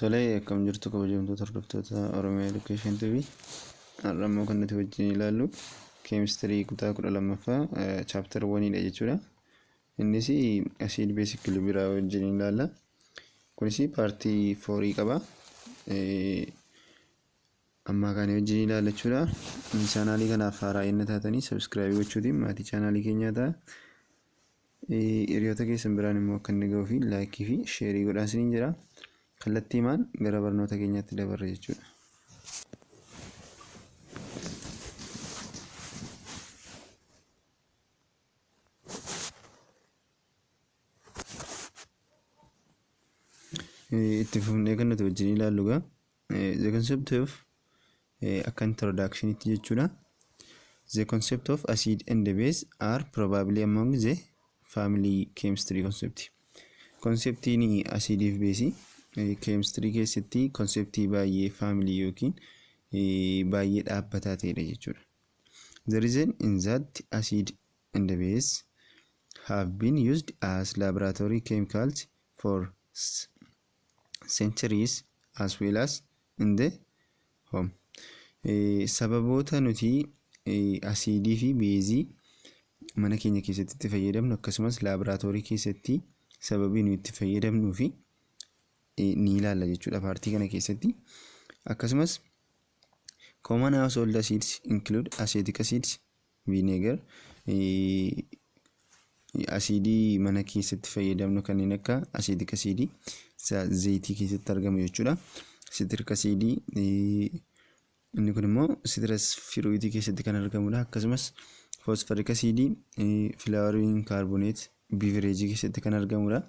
Tolee, akkam jirtu kabajamtoota hordoftoota Oromiyaa Education TV. Har'a immoo kan nuti wajjin ilaallu keemistirii kutaa 12ffaa chapter 1dha jechuudha. Innis acid base equilibrium wajjin ilaalla. Kunis part 4 qaba. Ammaa kana wajjin ilaalla jechuudha. Chaanaalii kanaaf haaraa inni taatanii subscribe gochuutiin maatii chaanaalii keenyaa ta'a. Hiriyoota keessan biraan immoo akka inni gahuu fi like fi share godhaa isiniin jira. Kallattiimaan gara barnoota keenyaatti dabarra jechuudha. Itti fufnee kan nuti wajjin ilaallu egaa the concept of, akka introductionitti jechuudha. The concept of acid and the base are probably among the family chemistry concept. Conceptiin asiidii fi beesii keemistirii keessatti conceptii baay'ee family yookiin baay'ee dhaabbataa ta'edha jechuudha. The reason in that acid and the base have been used as laboratory chemicals for centuries as well as in the home. Sababoota nuti asiidii fi beezii mana keenya keessatti itti fayyadamnu, akkasumas laaboraatoorii keessatti sababii nuyi itti fayyadamnuu fi ni ilaalla jechuudha partii kana keessatti. Akkasumas common household acids include acetic acids, vinegar, asiidii mana keessatti fayyadamnu kanneen akka acetic acidii zayitii keessatti argamu jechuudha. Citric acidii, inni kun immoo citrus fruitii keessatti kan argamudha. Akkasumas phosphoric acidii, flavoring carbonate beverageii keessatti kan argamudha.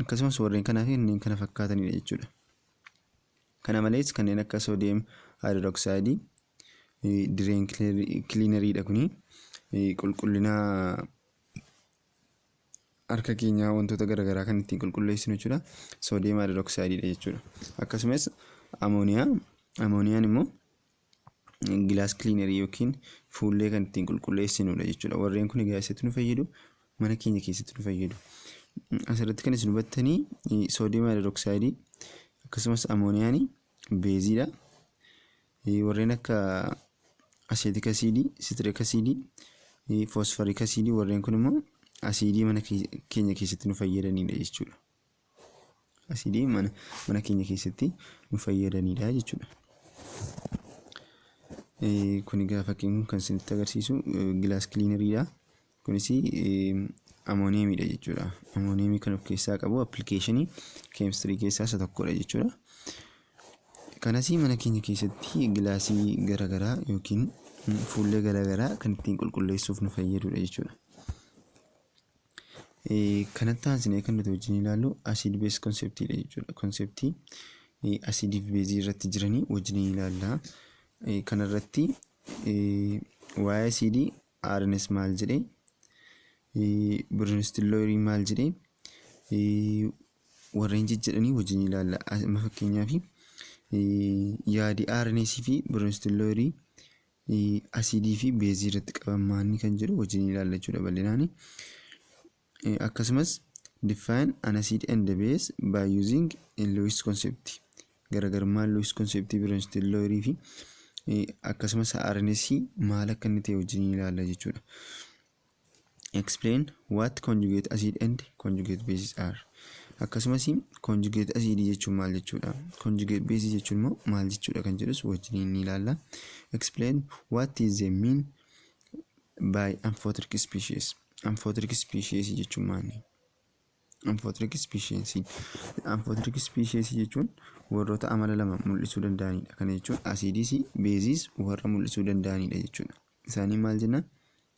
Akkasumas warreen kanaa fi kanneen kana fakkaatanidha jechuudha. Kana malees kanneen akka sodium hydroxideii, drain cleaneriidha, kuni qulqullina harka keenyaa wantoota garaagaraa kan ittiin qulqulleessinu jechuudha. Sodium hydroxideiidha jechuudha. Akkasumas amooniyaa, amooniyaan immoo glass cleanerii yookiin fuullee kan ittiin qulqulleessinudha jechuudha. Warreen kun egaa eessatti nu fayyadu? Mana keenya keessatti nu fayyadu. Asirratti kan isin hubattanii sodium hydroxideii akkasumas amooniyaan beeziidha. Warreen akka acetic acidii, citric acidii, phosphoric acidii, warreen kun immoo asiidii mana keenya keessatti nu fayyadanidha jechuudha. Asiidii mana keenya keessatti nu fayyadanidha jechuudha. Kun egaa fakkiin kun kan isinitti agarsiisu glass cleaneriidha. Kunis amooniyeemiidha jechuudha. Amooniyeemii kan of keessaa qabu applicationii keemistirii keessaa isa tokkodha jechuudha. Kanas mana keenya keessatti glassii garaagaraa yookiin fuullee garaagaraa kan ittiin qulqulleessuuf nu fayyadudha jechuudha. Kanatti aansinee kan nuti wajjin ilaallu acid base conceptiidha jechuudha. Conceptii asiidii fi beezii irratti jiranii wajjin ilaalla. Kanarratti waa'ee asiidii Arrhenius maal jedhee, Bronsted Lowry maal jedhee, warreen jejjedhanii wajjin ilaalla. Amma fakkeenyaaf yaadi Arrhenius fi Bronsted Lowry asiidii fi beezii irratti qaban maanni kan jedhu wajjin ilaalla jechuudha bal'inaani. Akkasumas define an acid and the base by using a Lewis concept. Garaagarummaan Lewis concept Bronsted Lowry fi akkasumas Arrhenius maal akka inni ta'e wajjin ilaalla jechuudha. Explain what conjugate acid and conjugate bases are. Akkasumas conjugate acid jechuun maal jechuudha? Conjugate base jechuun immoo maal jechuudha kan jedhus wajjin ni ilaalla. Explain what is the mean by amphoteric species. Amphoteric species jechuun maali? Amphoteric species. Amphoteric species jechuun warroota amala lama mul'isuu danda'anidha. Kana jechuun asiidiis beeziis warra mul'isuu danda'anidha jechuudha. Isaanii maal jenna?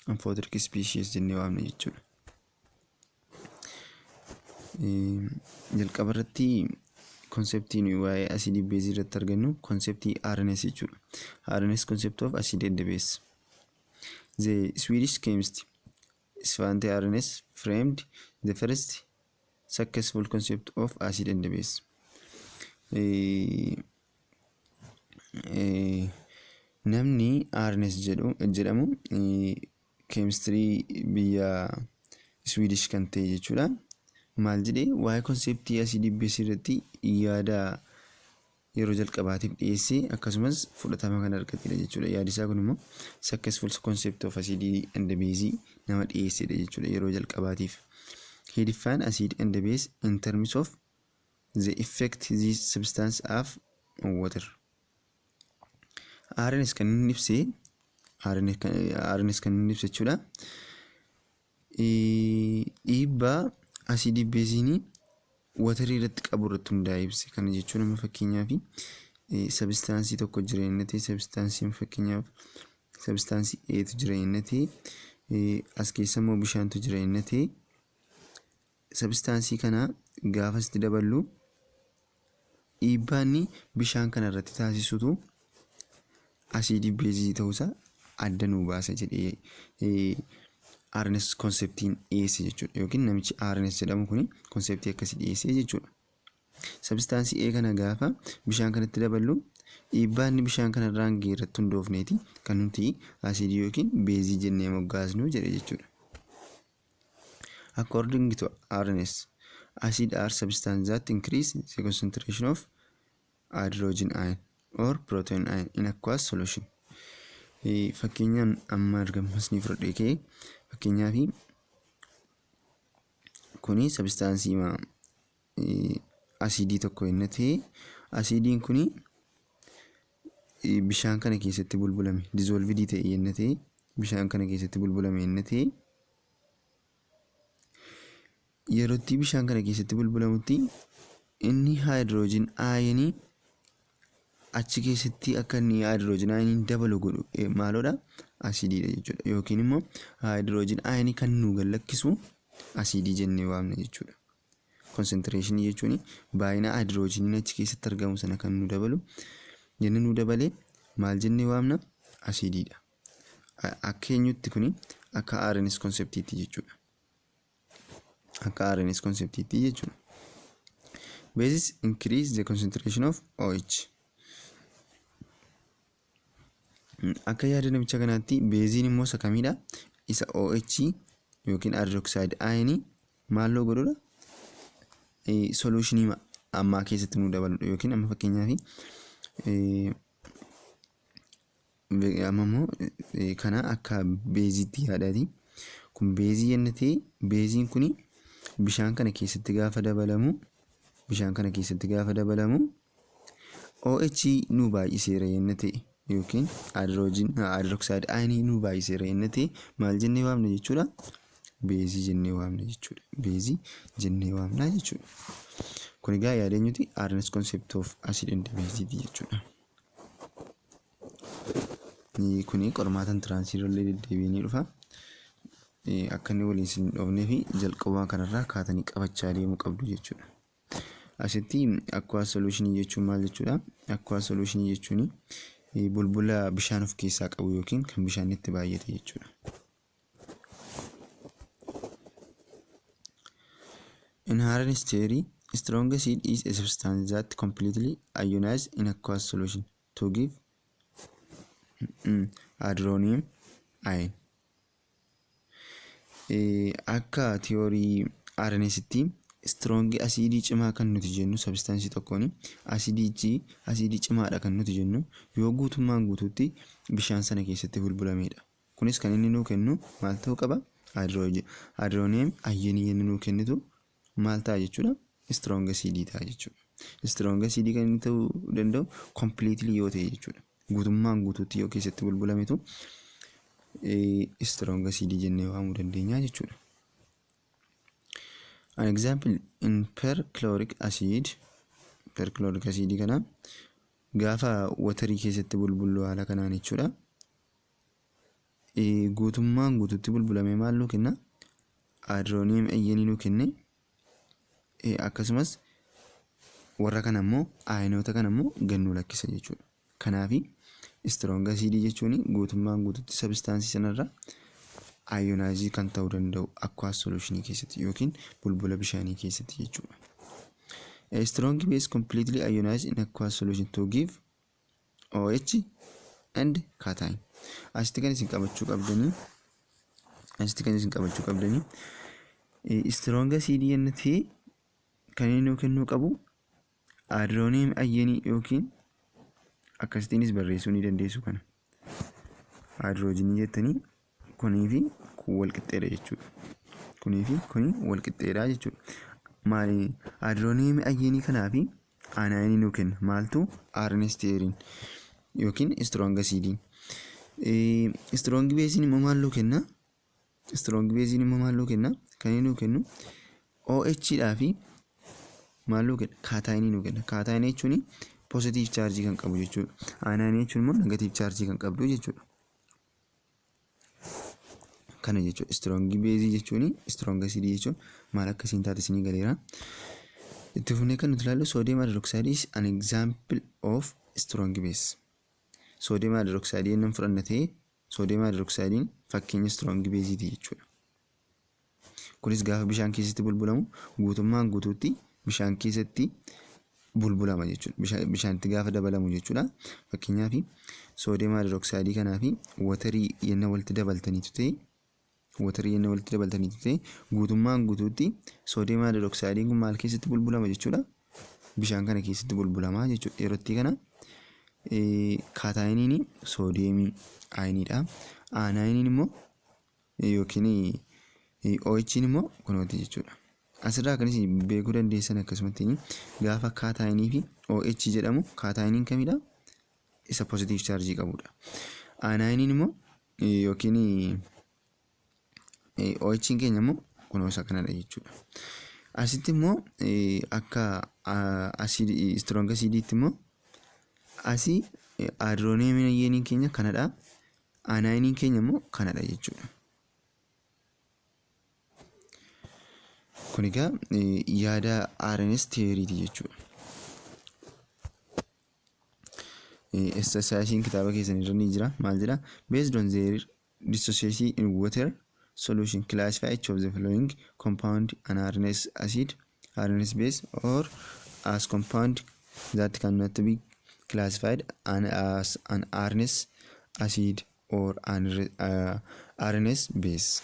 Amphoteric species jennee waamna jechuudha. Jalqaba irratti conceptii nuyi waa'ee asiidii beezii irratti argannu conceptii Arrhenius jechuudha. Arrhenius concept of acid and base. The Swedish chemist Svante Arrhenius framed the first successful concept of acid and base. Namni Arrhenius jedhamu keemistirii biyya Swedish kan ta'e jechuudha. Maal jedhee? Waa'ee conceptii asiidii beesii irratti yaada Yeroo jalqabaatiif dhiyeessee akkasumas fudhatama kan argatedha jechuudha. Yaadi isaa kun immoo successful concept of acid and base nama dhiyeessedha jechuudha yeroo jalqabaatiif. He defined acid and base in terms of the effect these substance have on water. Arrhenius kan inni ibsee, Arrhenius kan inni ibse jechuudha. Dhiibbaa asiidii beeziin waterii irratti qabu irratti hundaa'ee ibse. Kana jechuun amma fakkeenyaaf substanceii tokko jira inni ta'e, substanceiin fakkeenyaaf substanceii A'tu jira inni ta'e, as keessa immoo bishaantu jira inni ta'e, substanceii kana gaafa asitti daballu dhiibbaan bishaan kana irratti taasisutu asiidii beezii ta'uusaa adda nuu baasa jedhee Arrhenius conceptiin dhiyeesse jechuudha. Yookiin namichi Arrhenius jedhamu kun conceptii akkasii dhiyeesse jechuudha. Substanceii A kana gaafa bishaan kanatti daballu dhiibbaa inni bishaan kanarraan ga'e irratti hundoofneeti kan nuti asiidii yookiin beezii jennee moggaasnu jedhe jechuudha. According to Arrhenius, acid are substances that increase the concentration of hydrogen ion or proton ion in aqueous solution. Fakkeenyaan amma argamas ni fudhadhee ka'ee, fakkeenyaaf kuni substanceii asiidii tokko inni ta'e, asiidiin kuni bishaan kana keessatti bulbulame, dissolvedii ta'e inni ta'e, bishaan kana keessatti bulbulame inni ta'e, yerootti bishaan kana keessatti bulbulamutti inni hydrogen ionii achi keessatti akka inni hydrogen ioniin dabalu godhu maaloodha? Asiidiidha jechuudha. Yookiin immoo hydrogen ionii kan nu gad asiidii jennee waamna jechuudha. Concentrationii jechuun baay'ina hydrogeniin achi keessatti argamu sana kan nu dabalu jennee nu dabalee maal jennee waamna? Asiidiidha. Akka eenyutti kuni? Akka Arrhenius conceptiitti jechuudha. Akka Arrhenius conceptiitti jechuudha. Bases increase the concentration of OH. Akka yaada namicha kanaatti beeziin immoo isa kamidha? Isa OH yookiin hydroxide ionii maalloo godhudha? Solutionii ammaa keessatti nu dabaludha. Yookiin amma fakkeenyaaf amma immoo kana akka beeziitti yaadaati. Kun beezii yenna ta'e, beeziin kuni bishaan kana keessatti gaafa dabalamu, bishaan kana keessatti gaafa dabalamu OH nu baay'iseera yenna ta'e yookiin hydrogen hydroxide ionii nu baay'iseera yenna ta'e maal jennee waamna jechuudha? Beezii jennee waamna jechuudha. Beezii jennee waamna jechuudha. Kun egaa yaada eenyuti? Arrhenius concept of acid and base jechuudha. Kuni qormaata entranceii irrallee deddeebi'ee ni dhufa. Akka inni waliin isin hin dhoofnee fi jalqabaa kanarraa kaatanii qabachaa deemuu qabdu jechuudha. Asitti aqueous solution jechuun maal jechuudha? Aqueous solution jechuun bulbula bishaan of keessaa qabu yookiin kan bishaan itti baay'ate jechuudha. In Arrhenius theory, strong acid is a substance that completely ionizes in aqueous solution to give hydronium ion. Akka theory Arrheniusitti strong asiidii cimaa kan nuti jennu substanceii tokkoon asiidichi asiidii cimaadha kan nuti jennu yoo guutummaan guutuutti bishaan sana keessatti bulbulamedha. Kunis kan inni nuu kennu maal ta'uu qaba? Hydronium ionii inni nuu kennitu maal ta'a jechuudha? Strong asiidii ta'a jechuudha. Strong asiidii kan inni ta'uu danda'u completely yoo ta'e jechuudha. Guutummaan guutuutti yoo keessatti bulbulametu strong asiidii jennee waamuu dandeenya jechuudha. An example in perchloric acid, perchloric acid kana gaafa waterii keessatti bulbullu haala kanaan jechuudha. Guutummaan guutuutti bulbulamee maal nuu kenna? Hydronium ionii nuu kenne. Akkasumas warra kana immoo ionoota kana immoo gad nuu lakkisa jechuudha. Kanaafi strong asiidii jechuun guutummaan guutuutti substanceii sanarra ionizeii kan ta'uu danda'u aqueous solutionii keessatti yookiin bulbula bishaanii keessatti jechuudha. A strong base completely ionized in aqueous solution to give OH and cation. Asitti kan isin qabachuu qabdanii strong asiidii yenna ta'e kan inni nuu kennuu qabu Hydronium ionii yookiin akkasittiinis barreessuu ni dandeessu kana. Haayidroojinii jettanii kunii fi kun wal qixxeedha jechuudha. Kunii fi kuni wal qixxeedha jechuudha. Maali hydronium ionii kanaa fi anionii nuu kenna. Maaltu? Arrhenius theoryn yookiin strong acidiin. Strong baseiin immoo maal nuu kenna? Strong baseiin immoo maal nuu kenna? Kan inni nuu kennu OH dhaa fi maal nuu kenna? Cationii nuu kenna. Cationii jechuun positive chargeii kan qabu jechuudha. Anionii jechuun immoo negative chargeii kan qabdu jechuudha. Kana jechuudha. Strong baseii jechuun, strong acidii jechuun maal akkasiin taate isinii galeera. Itti fufnee kan nuti ilaallu, sodium hydroxide is an example of strong base. Sodium hydroxide yennan fudhanna ta'e, sodium hydroxidein fakkeenya strong baseiiti jechuudha. Kunis gaafa bishaan keessatti bulbulamu guutummaan guutuutti bishaan keessatti bulbulama jechuudha. Bishaanitti gaafa dabalamu jechuudha. Fakkeenyaaf, sodium hydroxide kanaa fi waterii yenna walitti dabaltaniitu ta'e, waterii yenna walitti dabaltaniitu ta'e, guutummaan guutuutti sodium hydroxidein kun maal keessatti bulbulama jechuudha? Bishaan kana keessatti bulbulama jechuudha. Yerootti kana cationiin sodium ioniidha. Anioniin immoo yookiin OH'n immoo kunooti jechuudha. Asirraa kan isin beekuu dandeessan, akkasumatti gaafa cationii fi OH jedhamu, cationiin kamidha? Isa positive chargeii qabudha. Anioniin immoo yookiin OH'n keenya immoo kunoo isa kanadha jechuudha. Asitti immoo akka strong acidiitti immoo asii hydronium ioniin keenya kanadha. Anioniin keenya immoo kanadha jechuudha. Kun egaa yaada Arrhenius theoryti jechuudha. Exerciseiin kitaaba keessan irra ni jira. Maal jedha? Based on their dissociation in water solution, classify each of the following compound an Arrhenius acid, Arrhenius base or as compound that cannot be classified as an Arrhenius acid or an Arrhenius base.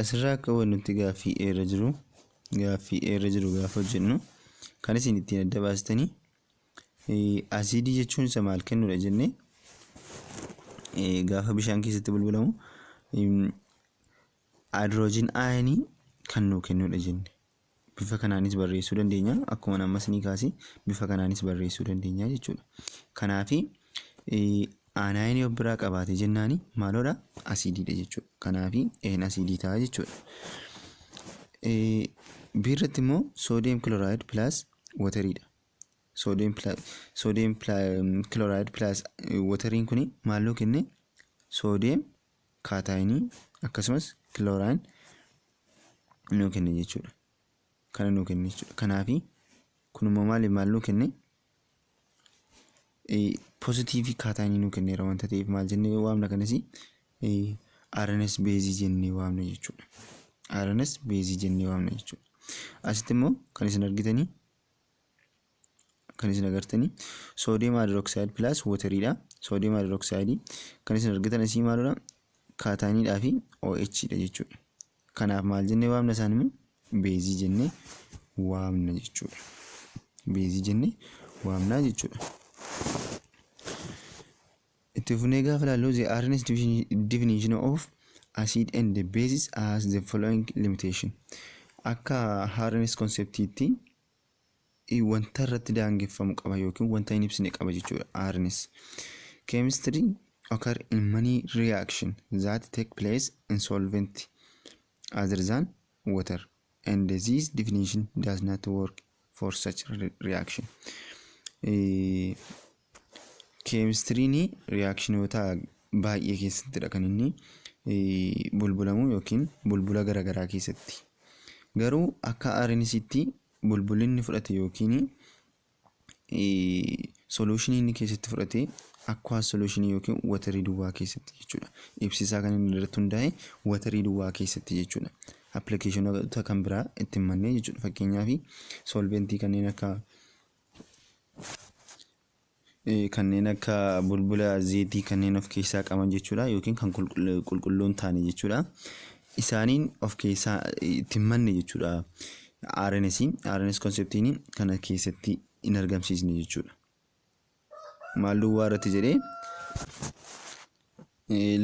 Asirraa akka hubannutti, gaaffii eerra jiru gaafa hojjennu, kan isin ittiin adda baastanii asiidii jechuun isa maal kennudha jennee, gaafa bishaan keessatti bulbulamu hydrogen ionii kan nuu kennudha jenne. Bifa kanaanis barreessuu dandeenya, akkuma ammas ni kaase, bifa kanaanis barreessuu dandeenya jechuudha. Kanaafi anionii of biraa qabaate jennaani maaloodha? Asiidiidha jechuudha. Kanaafi een asiidii ta'a jechuudha. Biirratti immoo sodium chloride plus wateriidha. Sodium chloride plus wateriin kun maal nuu kenne? Sodium cationii akkasumas chlorine nuu kenne jechuudha. Kana nuu kenne jechuudha. Kanaafi kun immoo maaliif maal nuu kenne? Positive cationii nuu kenneera wanta ta'eef, maal jennee waamna kanas? Arrhenius baseii jennee waamna jechuudha. Arrhenius baseii jennee waamna jechuudha. Asitti immoo kan isin agartanii sodium hydroxide plus wateriidha. Sodium hydroxide kan isin argitan asii maalidha? Cationiidhaa fi OH dha jechuudha. Kanaaf maal jennee waamna isaan immoo? Baseii jennee waamna jechuudha. Baseii jennee waamna jechuudha. Itti fufnee gaafa ilaallu, the Arrhenius definition of acid and the bases has the following limitation. Akka Arrhenius conceptiitti wanta irratti daangeffamu qaba yookiin wanta hin ibsine qaba jechuudha Arrhenius. Chemistry occur in many reaction that take place in solvent other than water, and this definition does not work for such reaction. Keemistiriin reactionoota baay'ee keessattidha kan inni bulbulamu yookiin bulbula garaagaraa keessatti. Garuu akka Arrheniusitti bulbulli inni fudhate yookiin solutionii inni keessatti fudhate aqueous solutionii yookiin waterii duwwaa keessatti jechuudha. Ibsisaa kan inni irratti hundaa'e waterii duwwaa keessatti jechuudha. Applicationoota kan biraa itti hin mannee jechuudha. Fakkeenyaaf, solventii kanneen akka bulbula zeetii kanneen of keessaa qaban jechuudha, yookiin kan qulqulluu hin taane jechuudha. Isaaniin of keessaa itti hin manne jechuudha. Arrhenius conceptiin kana keessatti hin argamsiisne jechuudha. Maal duwwaa irratti jedhee?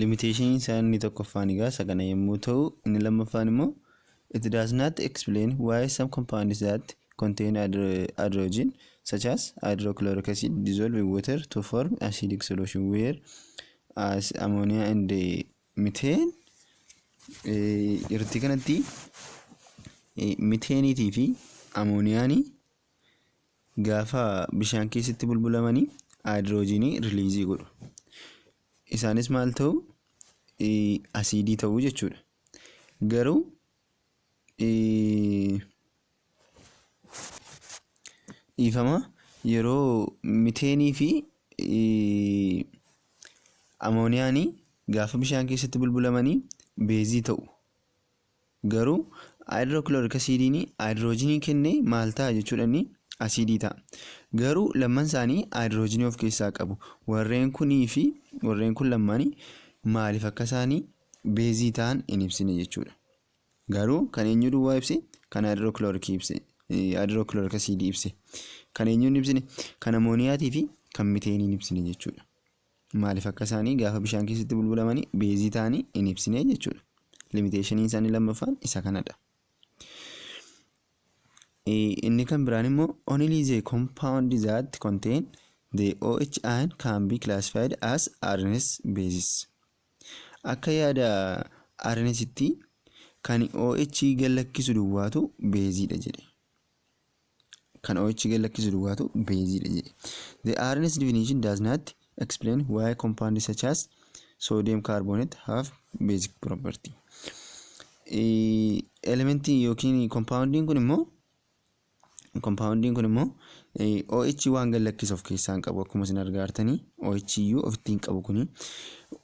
Limitationiin isaa inni tokkoffaan egaa isa kana yommuu ta'u, inni lammaffaan immoo it does not explain why some compounds that contain hydrogen, such as hydrochloric acid, dissolve in water to form acidic solution, where as ammonia and methane, yerootti kanatti methaniitii fi amooniyaanii gaafa bishaan keessatti bulbulamanii hydrogenii release godhu. Isaanis maal ta'u? Asiidii ta'uu jechuudha. Garuu dhiifama, yeroo methanii fi amooniyaanii gaafa bishaan keessatti bulbulamanii beezii ta'u. Garuu hydrochloric acidiin hydrogenii kennee maal ta'a jechuudha? Inni asiidii ta'a. Garuu lamman isaanii hydrogenii of keessaa qabu. Warreen kunii fi warreen kun lamaanii maaliif akka isaanii beezii ta'an hin ibsine jechuudha. Garuu kan eenyu duwwaa ibse? Kan hydrochloric ibse. Hydrochloric acidii ibse. Kan eenyu hin ibsine? Kan amooniyaatii fi kan methanii hin ibsine jechuudha. Maaliif akka isaanii gaafa bishaan keessatti bulbulamanii beezii ta'anii hin ibsine jechuudha. Limitationiin isaanii lammaffaan isa kanadha. Inni kan biraan immoo only the compound that contain the OH ion can be classified as Arrhenius bases. Akka yaada Arrheniusitti kan OH gad lakkisu duwwaatu beeziidha jedhe. Kan OH gad lakkisu duwwaatu beeziidha jedhe. The Arrhenius definition does not explain why compounds such as sodium carbonate have basic property. Elementii yookiin compoundiin kun immoo OH waan gad lakkisu of keessaa hin qabu. Akkuma isin argaa jirtanii, OH iyyuu ofitti hin qabu. Kuni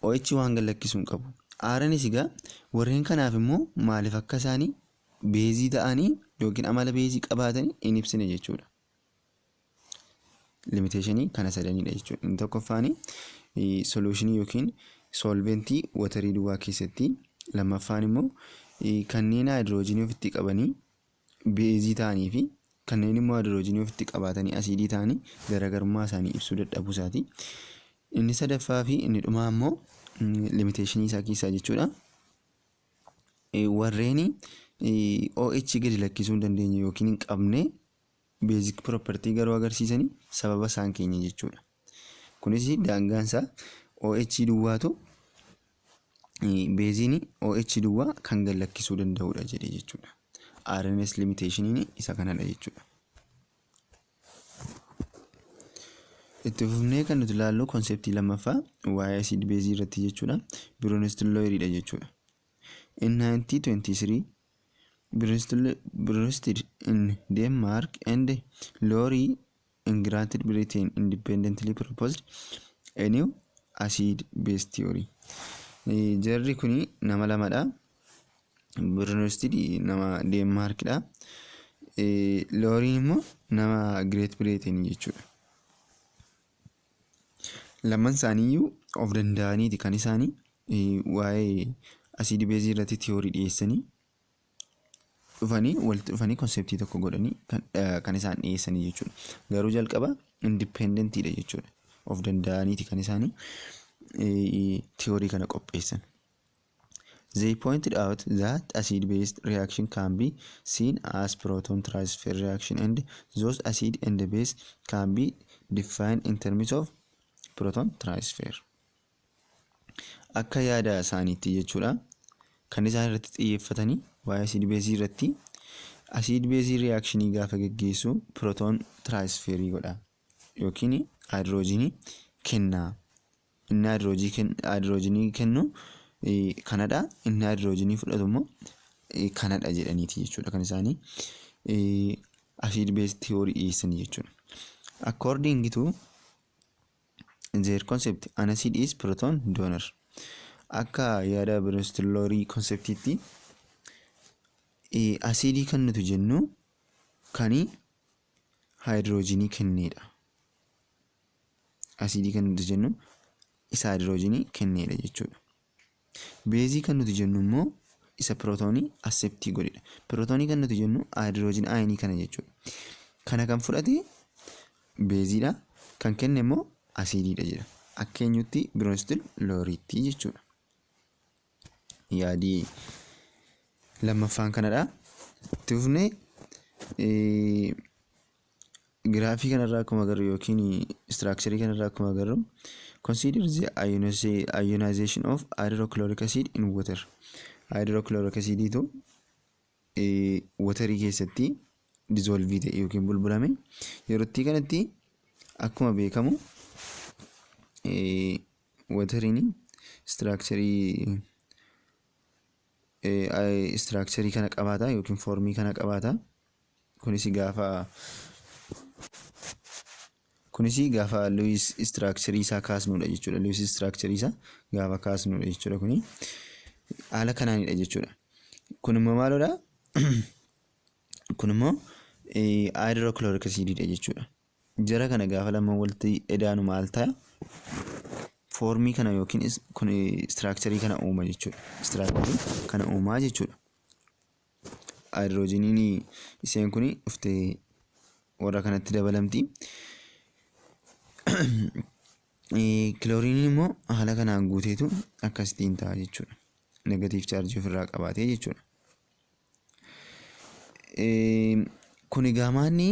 OH waan gad lakkisu hin qabu. Arrhenius egaa warreen kanaaf immoo maaliif akka isaanii beezii ta'anii yookiin amala beezii qabaatanii hin ibsine jechuudha. Limitationii kana sadanidha jechuudha. Inni tokkoffaan solutionii yookiin solventii waterii duwwaa keessatti, lammaffaan immoo kanneen hydrogenii ofitti qabanii beezii ta'anii fi kanneen immoo hydrogenii ofitti qabaatanii asiidii ta'anii garaagarummaa isaanii ibsuu dadhabuu isaati. Inni sadaffaa fi inni dhumaa immoo limitationii isaa keessaa jechuudha. Warreen OH gadi lakkisuu hin dandeenye yookiin hin qabne basic property garuu agarsiisanii sababa isaan keenya jechuudha. Kunis daangaan isaa OH duwwaatu, beeziin OH duwwaa kan gad lakkisuu danda'udha jedhee jechuudha. Arrhenius limitationiin isa kanadha jechuudha. Itti fufnee kan nuti ilaallu conceptii lammaffaa waa'ee acid beezii irratti jechuudha. Bronsted-Lowryidha jechuudha. In 1923, Bronsted in Denmark and Lowry in Great Britain independently proposed a new acid base theory. Jarri kuni nama lamadha. Bronsted nama Denmarkidha. Lowryn immoo nama Great Britain jechuudha. Lamman isaaniiyyuu of danda'aniiti kan isaanii waa'ee acid beezii irratti theory dhiyeessanii dhufanii, walitti dhufanii conceptii tokko godhanii kan isaan dhiyeessanii jechuudha. Garuu jalqaba independentiidha jechuudha. Of danda'aniiti kan isaanii Theory kana qopheessan. They pointed out that acid-base reaction can be seen as proton transfer reaction, and those acid and base can be defined in terms of proton transfer. Akka yaada isaaniitti jechuudha. Kan isaan irratti xiyyeeffatanii waa'ee acid base irratti, acid base reactionii gaafa geggeessu proton transferii godha yookiin haayidroojinii kenna. Inni haayidroojinii kennu kanadha. Inni haayidroojinii fudhatu immoo kanadha jedhaniiti jechuudha kan isaanii acid base theory dhiyeessanii jechuudha. According to their concept, an acid is proton donor. Akka yaada Bronsted-Lowry conceptiitti asiidii kan nuti jennu kan haayidroojinii kennedha. Asiidii kan nuti jennu isa haayidroojinii kennedha jechuudha. Beezii kan nuti jennu immoo isa pirootoonii acceptii godhedha. Pirootoonii kan nuti jennu hydrogen ionii kana jechuudha. Kana kan fudhate beeziidha. Kan kenne immoo asiidiidha jedha. Akka eenyutti? Bronsted Lowrytti jechuudha. Yaadii lammaffaan kanadha. Itti fufnee giraafii kanarraa akkuma agarru yookiin structurii kanarraa akkuma agarru, consider the ionization of hydrochloric acid in water. Hydrochloric acidiitu waterii keessatti dissolve ta'e yookiin bulbulame. Yerootti kanatti akkuma beekamu wateriin structurii kana qabaata yookiin formii kana qabaata. Kunis gaafa Lewis structurii isaa kaasnudha jechuudha. Lewis structurii isaa gaafa kaasnudha jechuudha kuni. Haala kanaanidha jechuudha. Kun immoo maalidha? Kun immoo hydrochloric acidiidha jechuudha. Jara kana gaafa lama walitti edaanu maal ta'a? Formii kana yookiin kun structurii kana uuma jechuudha. Structurii kana uumaa jechuudha. Haayidroojiniin isheen kun dhuftee warra kanatti dabalamti. Kilooriiniin immoo haala kanaan guuteetu akkasittiin ta'a jechuudha. Negative chargeii ofirraa qabaatee jechuudha. Kun egaa maanni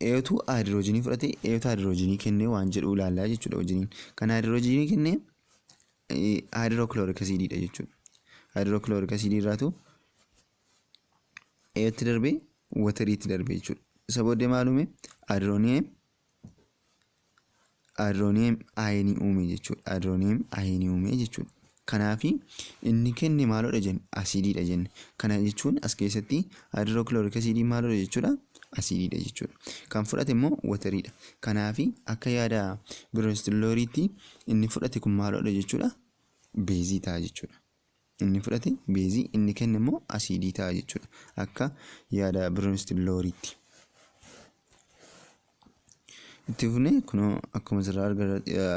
eetu haayidroojinii fudhate, eetu haayidroojinii kennee waan jedhu ilaallaa jechuudha wajjiniin. Kan haayidroojinii kennee hydrochloric acidiidha jechuudha. Hydrochloric acidii irraatu eetti darbee wateriitti darbee jechuudha. Isa booddee maal uume? Hydronium ionii uume jechuudha. Hydronium ionii uume jechuudha. Kanaafi inni kenne maalodha jenne? Asiidiidha jenne. Kana jechuun as keessatti hydrochloric acidii maalodha jechuudha? Asiidiidha jechuudha. Kan fudhate immoo wateriidha. Kanaafi akka yaada Bronsted Lowrytti inni fudhate kun maalodha jechuudha? Beezii ta'a jechuudha. Inni fudhate beezii, inni kenne immoo asiidii ta'a jechuudha. Akka yaada Bronsted Lowrytti. Itti fufnee kunoo akkuma asirraa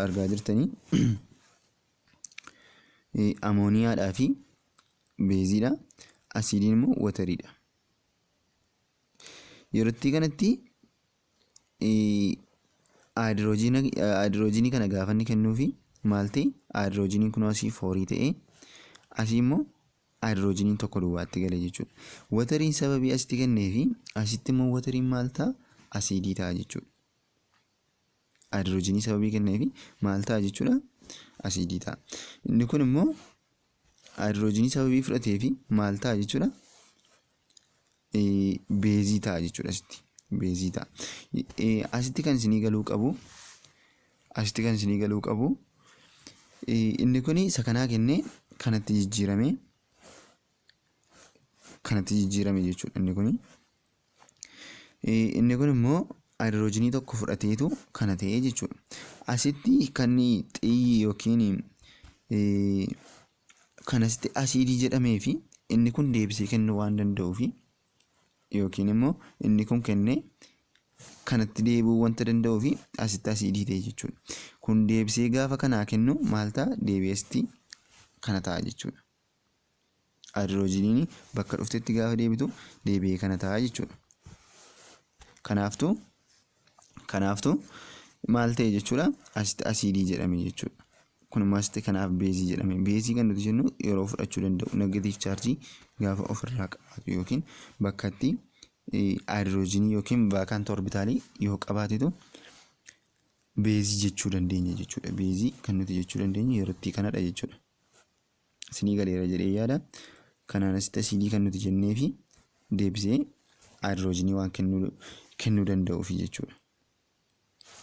argaa jirtanii amooniyaadhaa fi beeziidha. Asiidiin immoo wateriidha. Yerootti kanatti haayidroojinii kana gaafa inni kennuufi maal ta'e? Haayidroojiniin kun asii fourii ta'e, asii immoo haayidroojiniin tokko duwwaatti gale jechuudha. Wateriin sababii asitti kenneefi asitti immoo wateriin maal ta'a? Asiidii ta'a jechuudha. Haayidroojinii sababii kenneefi maal ta'a jechuudha? Asiidii ta'a. Inni kun immoo haayidroojinii sababii fudhateefi maal ta'a jechuudha? Beezii ta'a jechuudha asitti. Beezii ta'a. Asitti kan isinii galuu qabu inni kun isa kanaa kennee kanatti jijjiirame jechuudha inni kuni. Inni kun immoo haayidroojinii tokko fudhateetu kana ta'e jechuudha. Asitti kan xiyyi yookiin kan asitti asiidii jedhamee fi inni kun deebisee kennuu waan danda'uufi yookiin immoo inni kun kennee kanatti deebi'uu wanta danda'uufi asitti asiidii ta'e jechuudha. Kun deebisee gaafa kanaa kennu maal ta'a? Deebi'ee asitti kana ta'a jechuudha. Haayidroojiniin bakka dhuftetti gaafa deebitu deebi'ee kana ta'a jechuudha. Kanaaftuu maal ta'e jechuudha? Asitti asiidii jedhame jechuudha. Kun immoo asitti kanaaf beezii jedhame. Beezii kan nuti jennu yeroo fudhachuu danda'u, negative charge gaafa ofirraa qabaatu yookiin bakka itti haayidroojinii yookiin vacant orbitaalii yoo qabaatetu beezii jechuu dandeenya jechuudha. Beezii kan nuti jechuu dandeenyu yeroo itti kanadha jechuudha. Isinii galeera jedhee yaada. Kanaan asitti asiidii kan nuti jennee fi deebisee haayidroojinii waan kennuu danda'uufi jechuudha.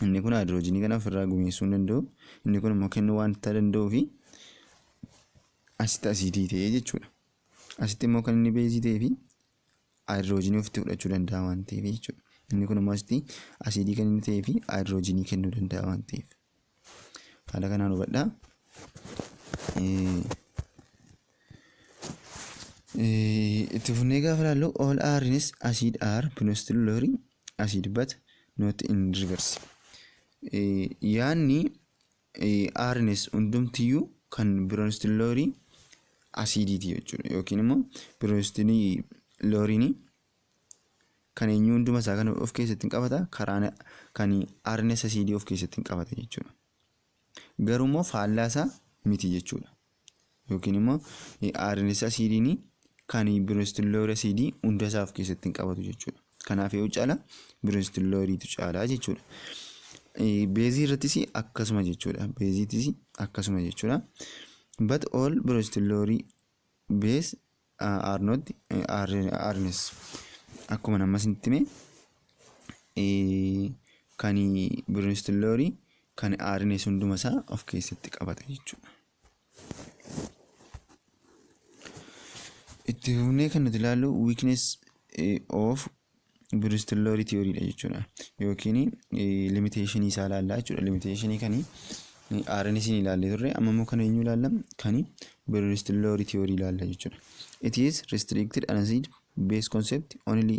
Inni kun haayidroojinii kana ofirraa gumeessuu hin danda'u. Inni kun immoo kennuu waan danda'uufi asitti asiidii ta'ee jechuudha. Asitti immoo kan inni beezii ta'ee fi haayidroojinii ofitti fudhachuu danda'a waan ta'eef jechuudha. Inni kun immoo asitti asiidii kan inni ta'ee fi haayidroojinii kennuu danda'a waan ta'eef. Haala kanaan hubadhaa. Itti fufnee gaafa ilaallu, all Arrhenius acid are Bronsted-Lowry acid but not in reverse. Yaanni Arrhenius hundumtiyyuu kan Bronsted-Lowry asiidiiti jechuudha, yookiin immoo Bronsted-Lowry'n kan eenyu hunduma isaa kan of keessatti hin qabata, karaa kan Arrhenius asiidii of keessatti hin qabata jechuudha. Garuu immoo faallaa isaa miti jechuudha. Yookiin immoo Arrhenius asiidiin kan Bronsted-Lowry asiidii hunda isaa of keessatti hin qabatu jechuudha. Kanaaf yoo caala Bronsted-Lowrytu caalaa jechuudha. Beezii irrattis akkasuma jechuudha. Beeziitis akkasuma jechuudha. But all Bronsted-Lowry base are not Arrhenius. Akkuma nama isinitti hime, kan Bronsted-Lowry kan Arrhenius hunduma isaa of keessatti qabata jechuudha. Itti fufnee kan nuti ilaallu weakness of Bronsted-Lowry theory dha jechuudha. Yookiin limitation isaa ilaallaa jechuudha. Limitation kan Arrhenius ilaallee turre, amma immoo kan eenyu ilaalla? Kan Bronsted-Lowry theory ilaalla jechuudha. It is restricted an acid base concept only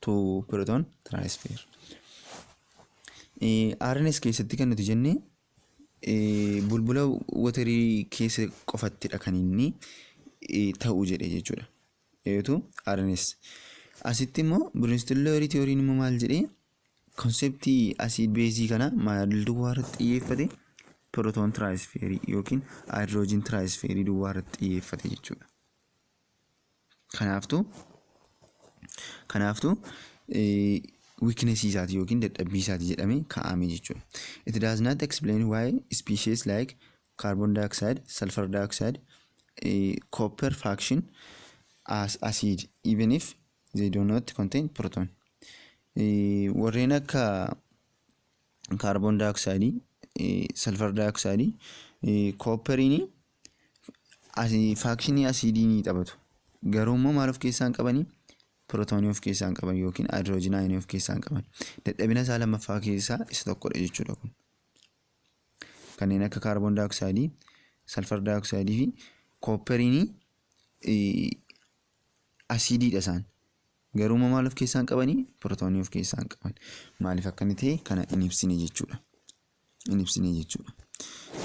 to proton transfer. Arrhenius keessatti kan nuti jenne bulbula waterii keessa qofattidha kan inni ta'u jedhe jechuudha. Eetu Arrhenius. Asitti immoo Bronsted-Lowry theory'n immoo maal jedhee? Conceptii acid beezii kana maal duwwaa irratti xiyyeeffate? Proton transferii yookiin hydrogen transferii duwwaa irratti xiyyeeffate jechuudha. Kanaaftuu weakness isaati yookiin dadhabbii isaati jedhamee kaa'ame jechuudha. It does not explain why species like carbon dioxide, sulfur dioxide, copper function as acid even if they do not contain proton. Warreen akka carbon dioxide, sulfur dioxide, copperiin functionii asiidii ni taphatu. Garuu immoo maal of keessaa hin qabanii? Pirootoonii of keessaa hin qaban yookiin hydrogen ionii of keessaa hin qaban. Dadhabina isaa lammaffaa keessaa isa tokkodha jechuudha kun. Kanneen akka carbon dioxide, sulfur dioxide fi copperiin asiidiidha isaan. Garuu immoo maal of keessaa hin qabanii? Pirootoonii of keessaa hin qaban. Maaliif akka inni ta'e kana hin ibsine jechuudha. Hin ibsine jechuudha.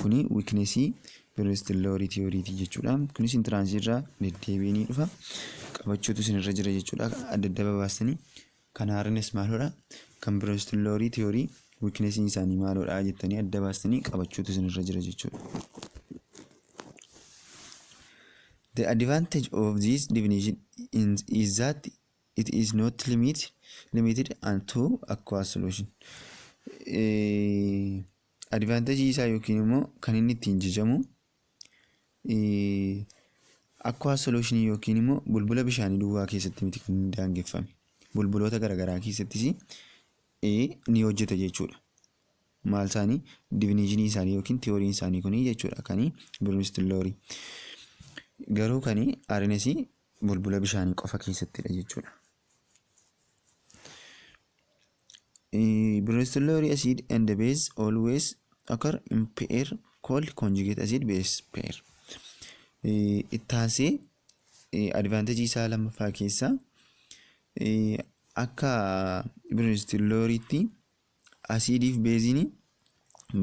Kuni weaknessii Bronsted-Lowry theorytii jechuudha. Kunis entranceii irraa deddeebi'ee ni dhufa. Qabachuutu isinirra jira jechuudha. Adda adda babaastanii kan Arrhenius maaloodha? Kan Bronsted-Lowry theory weaknessiin isaanii maaloodha jettanii adda baastanii qabachuutu isinirra jira jechuudha. The advantage of this definition is that it is not limited to aqueous solution. Advantage isaa yookiin immoo kan inni ittiin jajamu aqueous solution yookiin immoo bulbula bishaanii duwwaa keessatti miti kan inni daangeffame. Bulbuloota garaagaraa keessattis ni hojjeta jechuudha. Maal isaanii, definitionii isaanii yookiin theoryn isaanii kuni jechuudha kan Bronsted-Lowry. Garuu kan Arrhenius bulbula bishaanii qofa keessattidha jechuudha. Bronsted-Lowry acid and the base always occur in pair called conjugate acid base pair. Ittaansee advantage isaa lammaffaa keessaa akka Bronsted-Lowrytti asiidiif beeziin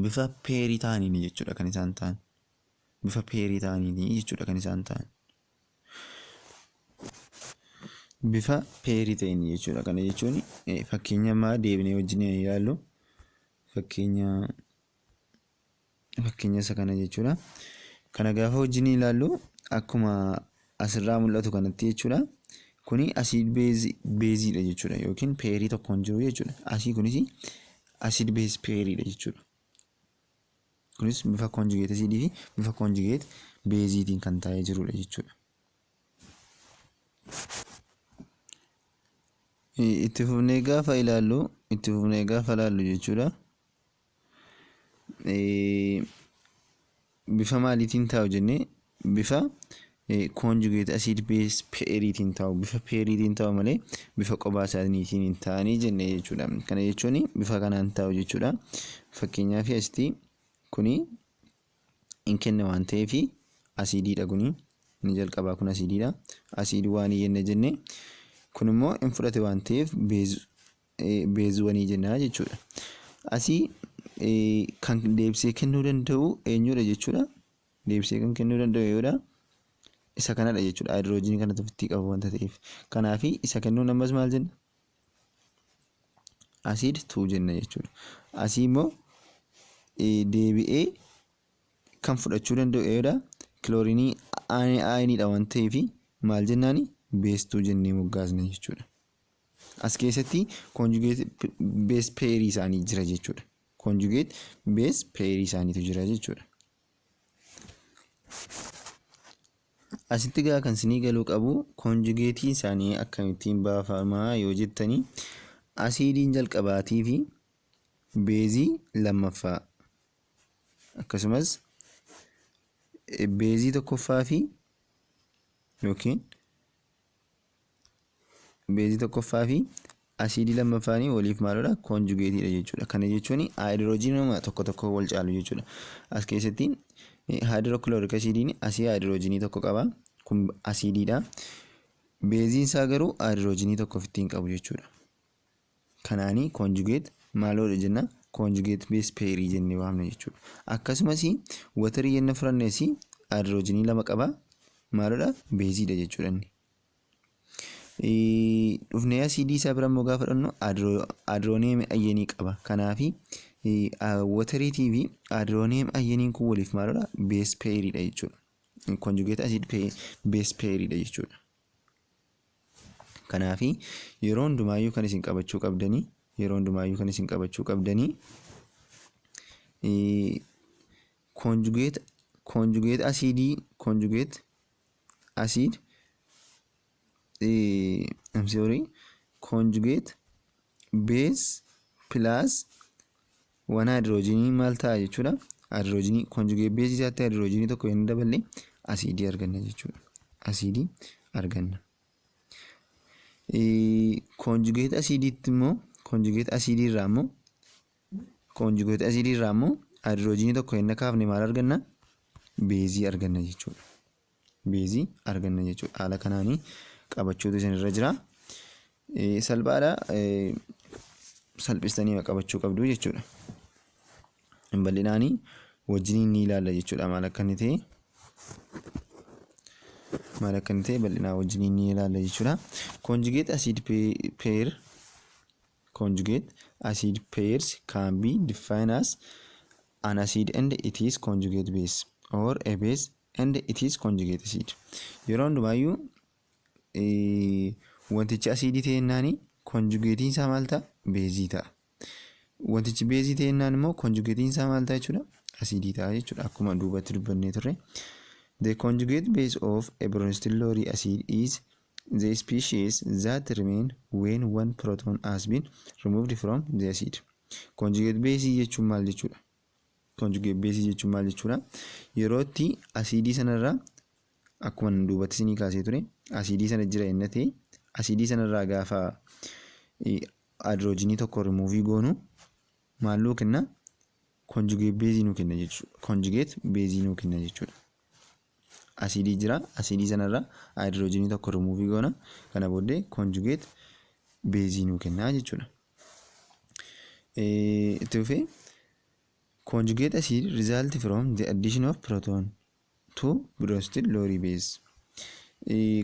bifa pairii ta'aniini jechuudha kan isaan ta'an. Bifa pairii ta'aniini jechuudha kan isaan ta'an. Bifa pairii ta'een jechuudha. Kana jechuun fakkeenya ammaa deebinee wajjin ilaallu, fakkeenya Fakkeenya isa kana jechuudha. Kana gaafa wajjin ilaallu, akkuma asirraa mul'atu kanatti jechuudha. Kuni acid baseiidha jechuudha, yookiin pairii tokkoon jiru jechuudha. Asii kunis acid base pairiidha jechuudha. Kunis bifa conjugate acidii fi bifa conjugate baseiitiin kan taa'ee jirudha jechuudha. Itti fufnee gaafa ilaallu jechuudha. Bifa maaliitiin taa'u jennee? Bifa conjugate acid base pairiitiin taa'u, bifa pairiitiin taa'u malee bifa qophaa isaaniitiin hin ta'anii jenne jechuudha. Kana jechuun bifa kanaan taa'u jechuudha. Fakkeenyaaf, asitti kuni hin kenne waan ta'eef asiidiidha kuni. Inni jalqabaa kun asiidiidha. Acid one jenne jenne, kun immoo hin fudhate waan ta'eef base one jenna jechuudha. Asii kan deebisee kennuu danda'u eenyudha jechuudha? Deebisee kan kennuu danda'u eenyudha? Isa kanadha jechuudha. Haayidroojinii kanatu ofitti qabu wanta ta'eef. Kanaaf isa kennuun ammas maal jenna? Acid two jenna jechuudha. Asii immoo deebi'ee kan fudhachuu danda'u eenyudha? Kiloorinii ioniidha waan ta'eef maal jennaani? Base two jennee moggaasna jechuudha. As keessatti conjugate base pairii isaanii jira jechuudha. Conjugate base pairii isaaniitu jira jechuudha. Asitti gaa kan isinii galuu qabu, conjugateiin isaanii akkamittiin baafamaa yoo jettanii, asiidiin jalqabaatii fi beezii lammaffaa, akkasumas beezii tokkoffaa fi yookiin beezii tokkoffaa fi asiidii lammaffaanii waliif maalidha? Conjugateiidha jechuudha. Kana jechuun haayidiroojiinuma tokko tokko wal caalu jechuudha. As keessatti hydrochloric acidiin asii haayidiroojinii tokko qaba. Kun asiidiidha. Beeziin isaa garuu haayidiroojinii tokko ofitti hin qabu jechuudha. Kanaanii conjugate maaloodha jenna? Conjugate base pairii jennee waamna jechuudha. Akkasumas waterii yenna fudhannes haayidiroojinii lama qaba. Maaloodha? Beeziidha jechuudha inni. Dhufnee asiidii isaa bira immoo gaafa fudhannu hydronium ionii qaba. Kanaafi wateriitii fi hydronium ioniin kun waliif maalodha? Base pairiidha jechuudha. Conjugate acid base pairiidha jechuudha. Kanaafi yeroo hundumaayyuu kan isin qabachuu qabdanii conjugate acidii, conjugate acid, I'm sorry, conjugate base plus one hydrogenii maal ta'a jechuudha? Hydrogenii conjugate base isaatti hydrogenii tokko yoo daballe asiidii arganna jechuudha. Asiidii arganna. Conjugate acidiitti immoo, conjugate acidii irraa immoo hydrogenii tokko yoo kaafne maal arganna? Beezii arganna jechuudha. Beezii arganna jechuudha. Haala kanaanii qabachuutu isinirra jira. Salphaadha. Salphistanii qabachuu qabdu jechuudha. Bal'inaanii wajjiniin ni ilaalla jechuudha, maal akka inni ta'e. Maal akka inni ta'e bal'inaa wajjiniin ni ilaalla jechuudha. Conjugate acid pair. Conjugate acid pairs can be defined as an acid and its conjugate base or a base and its conjugate acid. Yeroo hundumaayyuu wantichi asiidii ta'ennaani conjugateiin isaa maal ta'a? Beezii ta'a. Wantichi beezii ta'ennaan immoo conjugateiin isaa maal ta'a jechuudha? Asiidii ta'a jechuudha. Akkuma duubatti dubbannee turre. The conjugate base of a Bronsted-Lowry acid is the species that remain when one proton has been removed from the acid. Conjugate base jechuun maal jechuudha? Conjugate base jechuun maal jechuudha? Yeroo itti asiidii sanarraa, akkuma duubatti isinii kaasee ture, asiidii sana jira inni ta'e, asiidii sanarraa gaafa haayidroojinii tokko rimuuvii goonu maal nuu kenna? Conjugate base nuu kenna jechuudha. Conjugate base nuu kenna jechuudha. Asiidii jira, asiidii sanarraa haayidroojinii tokko rimuuvii goona, kana booddee conjugate base nuu kenna jechuudha. Itti fufee, conjugate acid result from the addition of proton to Bronsted Lowry base.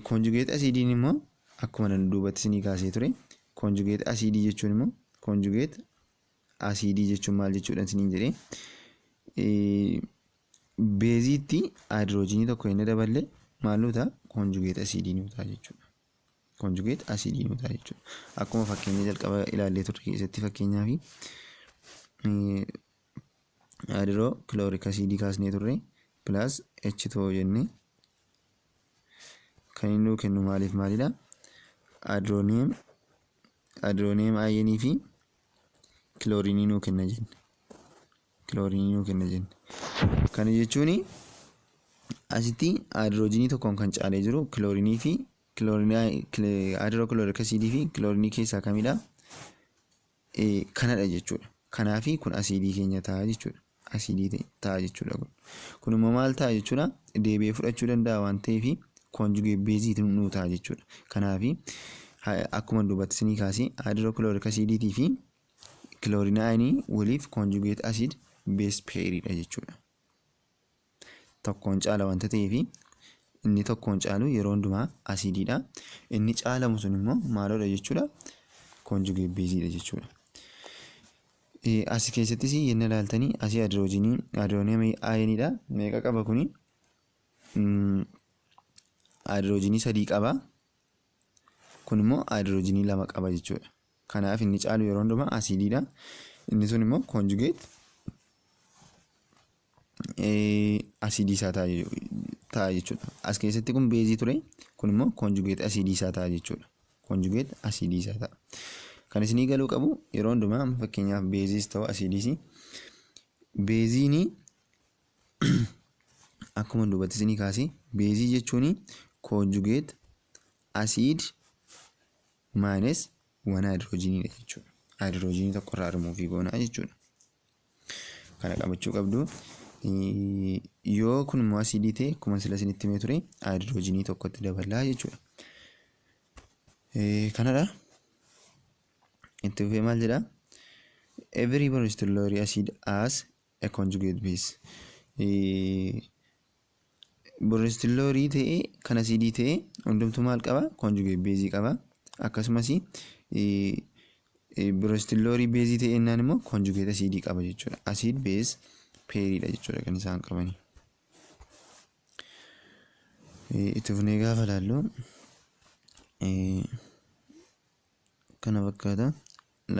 Conjugate acidiin immoo akkuma duubatti isinii kaasee ture, conjugate acidii jechuun immoo, conjugate acidii jechuun maal jechuudha isiniin jedhee, Beeziitti haayidroojinii tokko inni daballe maal nu ta'a? Conjugate asiidii nu ta'a jechuudha. Conjugate asiidii nu ta'a jechuudha. Akkuma fakkeenya jalqaba ilaallee turre keessatti, fakkeenyaaf hydrochloric asiidii kaasnee turre, plus H2O jennee kan inni nuu kennu maaliif maalidha? Hydronium ionii fi kiloorinii nuu kenna jenne. Kiloorinii nuu kenna jenne. Kana jechuun asitti haayidroojinii tokkoon kan caalee jiru kiloorinii fi hydrochloric asiidii fi kiloorinii keessaa kamidha? Kanadha jechuudha. Kanaafi kun asiidii keenya ta'a jechuudha. Asiidii ta'a jechuudha kun. Kun immoo maal ta'a jechuudha? Deebi'ee fudhachuu danda'a waan ta'eef conjugate beezii nuu ta'a jechuudha. Kanaafi akkuma duubatti isinii kaasee, hydrochloric asiidiitii fi chlorine ionii waliif conjugate acid base pairiidha jechuudha. Tokkoon caala wanta ta'eef, inni tokkoon caalu yeroo hundumaa asiidiidha. Inni caalamu sun immoo maalodha jechuudha? Conjugate beeziidha jechuudha. Asi keessattis yenna ilaaltanii, asii haayidroojinii hydronium ioniidha. Meeqa qaba kuni? Haayidroojinii sadii qaba. Kun immoo haayidroojinii lama qaba jechuudha. Kanaaf inni caalu yeroo hundumaa asiidiidha. Inni sun immoo conjugate asiidii isaa ta'a jechuudha. As keessatti kun beezii ture. Kun immoo conjugate asiidii isaa ta'a jechuudha. Conjugate asiidii isaa ta'a. Kan isinii galuu qabu yeroo hundumaa, amma fakkeenyaaf beeziis ta'u asiidiis, beeziin akkuma duubatti isinii kaasee, beezii jechuun conjugate acid minus one haayidroojiniidha jechuudha. Haayidroojinii tokko irraa rimuufii goonaa jechuudha. Kana qabachuu qabdu. Yoo kun immoo asiidii ta'e, akkuma sila isinitti himee ture, haayidroojinii tokkotti dabalaa jechuudha. Kanadha. Itti fufee maal jedhaa? Every Bronsted-Lowry acid has a conjugate base. Bronsted-Lowry ta'ee kan asiidii ta'e hundumtuu maal qaba? Conjugate base qaba. Akkasumas Bronsted-Lowry base ta'e jennaan immoo conjugate asiidii qaba jechuudha. Acid base pairiidha jechuudha kan isaan qabani. Itti fufnee gaafa ilaallu kana fakkaata.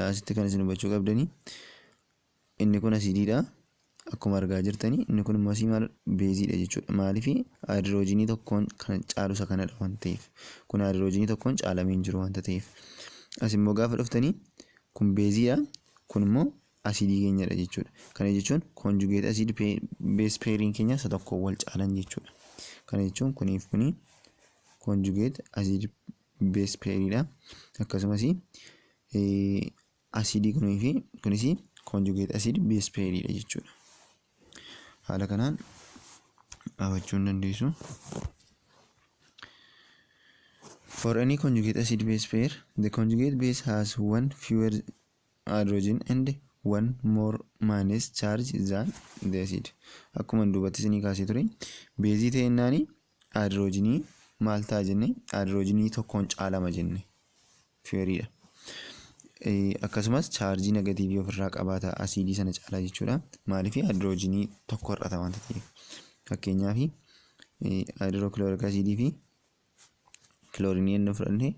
Asitti kan isin hubachuu qabdanii, inni kun asiidiidha. Akkuma argaa jirtanii, inni kun immoo asii maal? Beeziidha jechuudha. Maaliif? Haayidroojinii tokkoon kan caalu isa kanadha waan ta'eef. Kun haayidroojinii tokkoon caalamee hin jiru waanta ta'eef. As immoo gaafa dhuftanii, kun beeziidha. Kun immoo asiidii keenyadha jechuudha. Kana jechuun conjugate acid base pairiin keenya isa tokkoon wal caalan jechuudha. Kana jechuun kuniif kuni conjugate acid base pairiidha. Akkasumas asiidii kunii fi kunis conjugate acid base pairiidha jechuudha. Haala kanaan dhaabachuu hin dandeessu. For any conjugate acid base pair, the conjugate base has one fewer hydrogen and one more minus charge than the acid. Akkuma duubatti isinii kaasee ture, beezii ta'ennaani haayidroojinii maal ta'a jenne? Haayidroojinii tokkoon caalama jenne, feweriidha. Akkasumas chaarjii negatiivii ofirraa qabaata asiidii sana caalaa jechuudha. Maaliif? Haayidroojinii tokko hir'ata waanta ta'eef. Fakkeenyaaf hydrochloric asiidii fi kiloorinii inni fudhanne,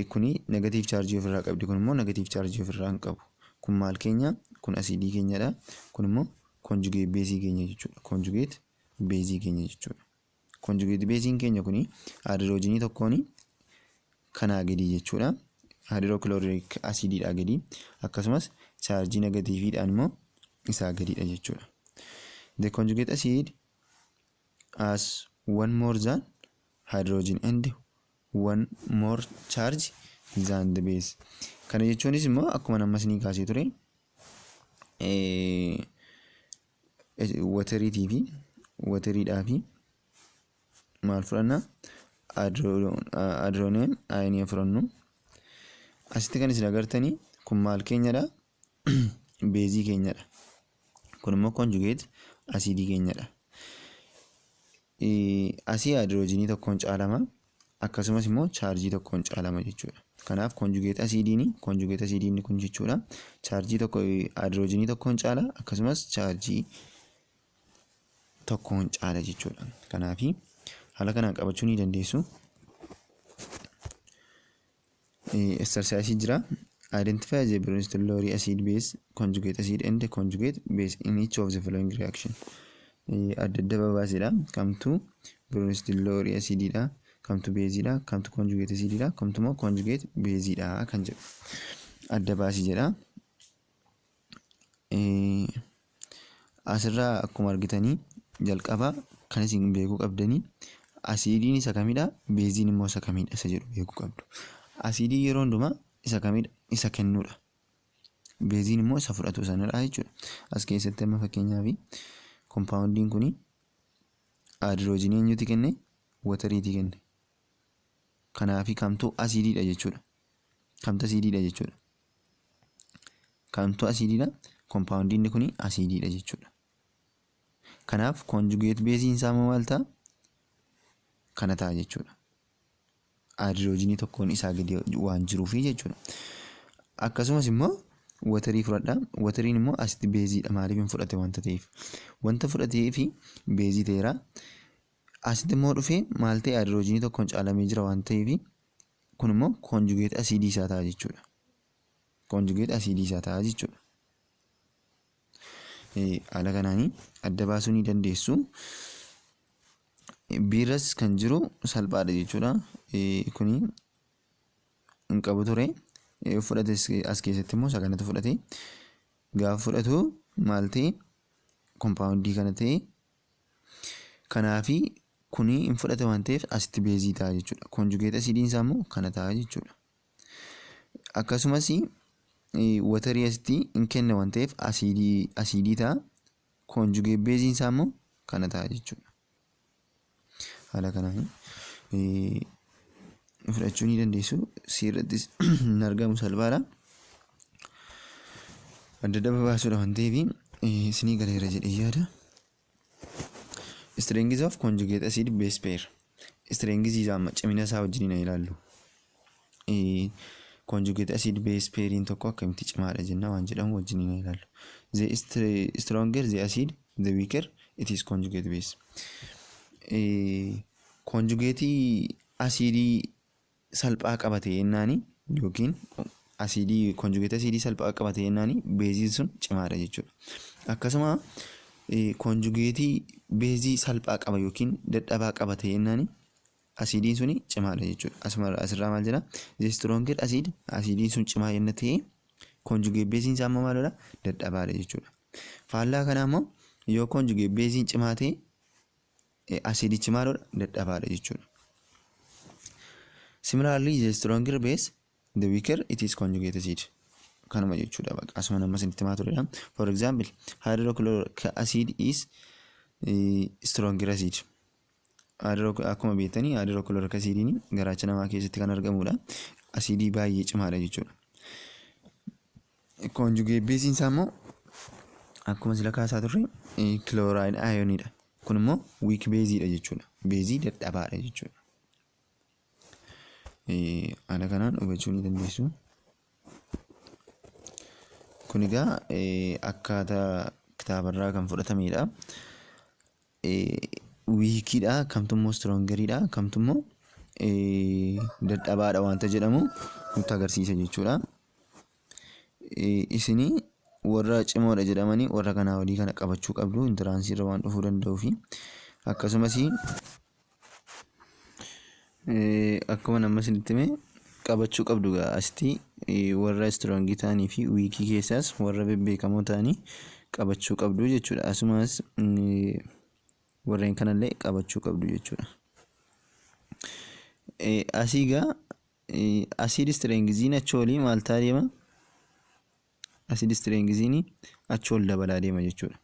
kuni negative chaarjii ofirraa qabdi, kun immoo negative chaarjii ofirraa hin qabu. Kun maal keenya? Kun asiidii keenyadha. Kun immoo conjugate beezii keenya jechuudha. Conjugate beezii keenya jechuudha. Conjugate beeziin keenya kuni haayidroojinii tokkoon kanaa gadi jechuudha. Hydrochloric asiidiidhaa gadi, akkasumas chaarjii negatiiviidhaan immoo isaa gadiidha jechuudha. The conjugate acid has one more than hydrogen and one more charge than the base. Kana jechuunis immoo akkuma amma isinii kaasee ture, wateriitii fi wateriidhaa fi maal fudhanna? Hydronium ionii fudhannu. Asitti kan isin agartanii kun maal keenyadha? Beezii keenyadha. Kun immoo conjugate asiidii keenyadha. Asii haayidroojinii tokkoon caalama. Akkasumas immoo chaarjii tokkoon caalama jechuudha. Kanaaf conjugate acidiin kun jechuudha, chaarjii tokko haayidroojinii tokkoon caala, akkasumas chaarjii tokkoon caala jechuudha. Kanaaf haala kanaan qabachuu ni dandeessu. Exercise jira. Identify the Bronsted Lowry acid base, conjugate acid and conjugate base in each of the following reaction. Adda adda babaasedha. Kamtu Bronsted Lowry acididha? Kamtu beeziidha? Kamtu conjugate acididha? Kamtu immoo conjugate beeziidha kan jedhu adda baasii jedha. Asirraa akkuma argitanii, jalqaba kan isin beekuu qabdanii asiidiin isa kamidha, beeziin immoo isa kamidha isa jedhu beekuu qabdu. Asiidii yeroo hundumaa isa kamidha? Isa kennuudha. Beeziin immoo isa fudhatu sanadha jechuudha. As keessatti amma fakkeenyaaf compoundiin kun haayidroojinii eenyuti kenne? Wateriitii kenne. Kanaafi kamtu asiidiidha jechuudha? Kamtu asiidiidha jechuudha? Kamtu asiidiidha? Compoundiin kun asiidiidha jechuudha. Kanaaf conjugate beeziin isaa immoo maal ta'a? Kana ta'a jechuudha. Haayidroojinii tokkoon isaa gadi waan jiruufi jechuudha. Akkasumas immoo waterii fudhadha. Wateriin immoo asitti beeziidha, maaliif hin fudhate wanta ta'eef. Wanta fudhatee fi beezii ta'eera. Asitti immoo dhufee maal ta'e? Haayidroojinii tokkoon caalamee jira waan ta'eef, kun immoo conjugate asiidii isaa ta'a jechuudha. Conjugate asiidii isaa ta'a jechuudha. Haala kanaanii adda baasuu ni dandeessu. Biirras kan jiru salphaadha jechuudha. Kuni hin qabu ture. Fudhate, as keessatti immoo isa kanatu fudhate. Gaafa fudhatu maal ta'e? Compoundii kana ta'e. Kanaafi kuni hin fudhate waan ta'eef asitti beezii ta'a jechuudha. Conjugate asiidiin isaa immoo kana ta'a jechuudha. Akkasumas waterii asitti hin kenne waan ta'eef asiidii ta'a. Conjugate beeziin isaa immoo kana ta'a jechuudha. Haala kanaan fudhachuu ni dandeessu. Siirrattis hin argamu, salphaadha. Adda adda babaasuudha waan ta'eef isinii galeera jedhee yaada. Strength of conjugate acid base pair. Strength isaa amma cimina isaa wajjin hin ilaallu. Conjugate acid base pairiin tokko akkamitti cimaadha jenna waan jedhamu wajjin hin ilaallu. The stronger the acid, the weaker it is conjugate base. Conjugate asiidii salphaa qabate yennaani yookiin asiidii conjugate asiidii salphaa qabate yennaani, beeziin sun cimaadha jechuudha. Akkasuma conjugate beezii salphaa qaba yookiin dadhabaa qabate yennaani, asiidiin suni cimaadha jechuudha. Asuma asirraa maal jedha? The stronger acid, asiidiin sun cimaa yenna ta'e, conjugate beeziin isaa immoo maalidha? Dadhabaadha jechuudha. Faallaa kanaa immoo yoo conjugate beeziin cimaa ta'e, asiidichi maalidha? Dadhabaadha jechuudha. Similarly, the stronger base, the weaker it is conjugate acid. Kanuma jechuudha bakka asuma nama isinitti himaa turedha. For example, hydrochloric acid is stronger acid. Akkuma beektanii hydrochloric acidiin garaacha namaa keessatti kan argamudha. Asiidii baay'ee cimaadha jechuudha. Conjugate beeziin isaa immoo akkuma sila kaasaa turre chloride ioniidha. Kun immoo weak beeziidha jechuudha. Beezii dadhabaadha jechuudha. Haala kanaan hubachuu ni dandeessu. Kun egaa akkaataa kitaabarraa kan fudhatamedha. Weakiidha, kamtu immoo strongeriidha, kamtu immoo dadhabaadha wanta jedhamu nutti agarsiisa jechuudha. Isinii warra cimoodha jedhamanii warra kanaa olii kana qabachuu qabdu, entranceii irra waan dhufuu danda'uu fi akkasumas akkuma nama isinitti hime qabachuu qabdu asitti warra strongii ta'anii fi weakii keessaas warra bebbeekamoo ta'anii qabachuu qabdu jechuudha. Asumas warreen kanallee qabachuu qabdu jechuudha. Asii egaa acid strengthiin achi olii maal ta'aa deema? Acid strengthiin achi ol dabalaa deema jechuudha.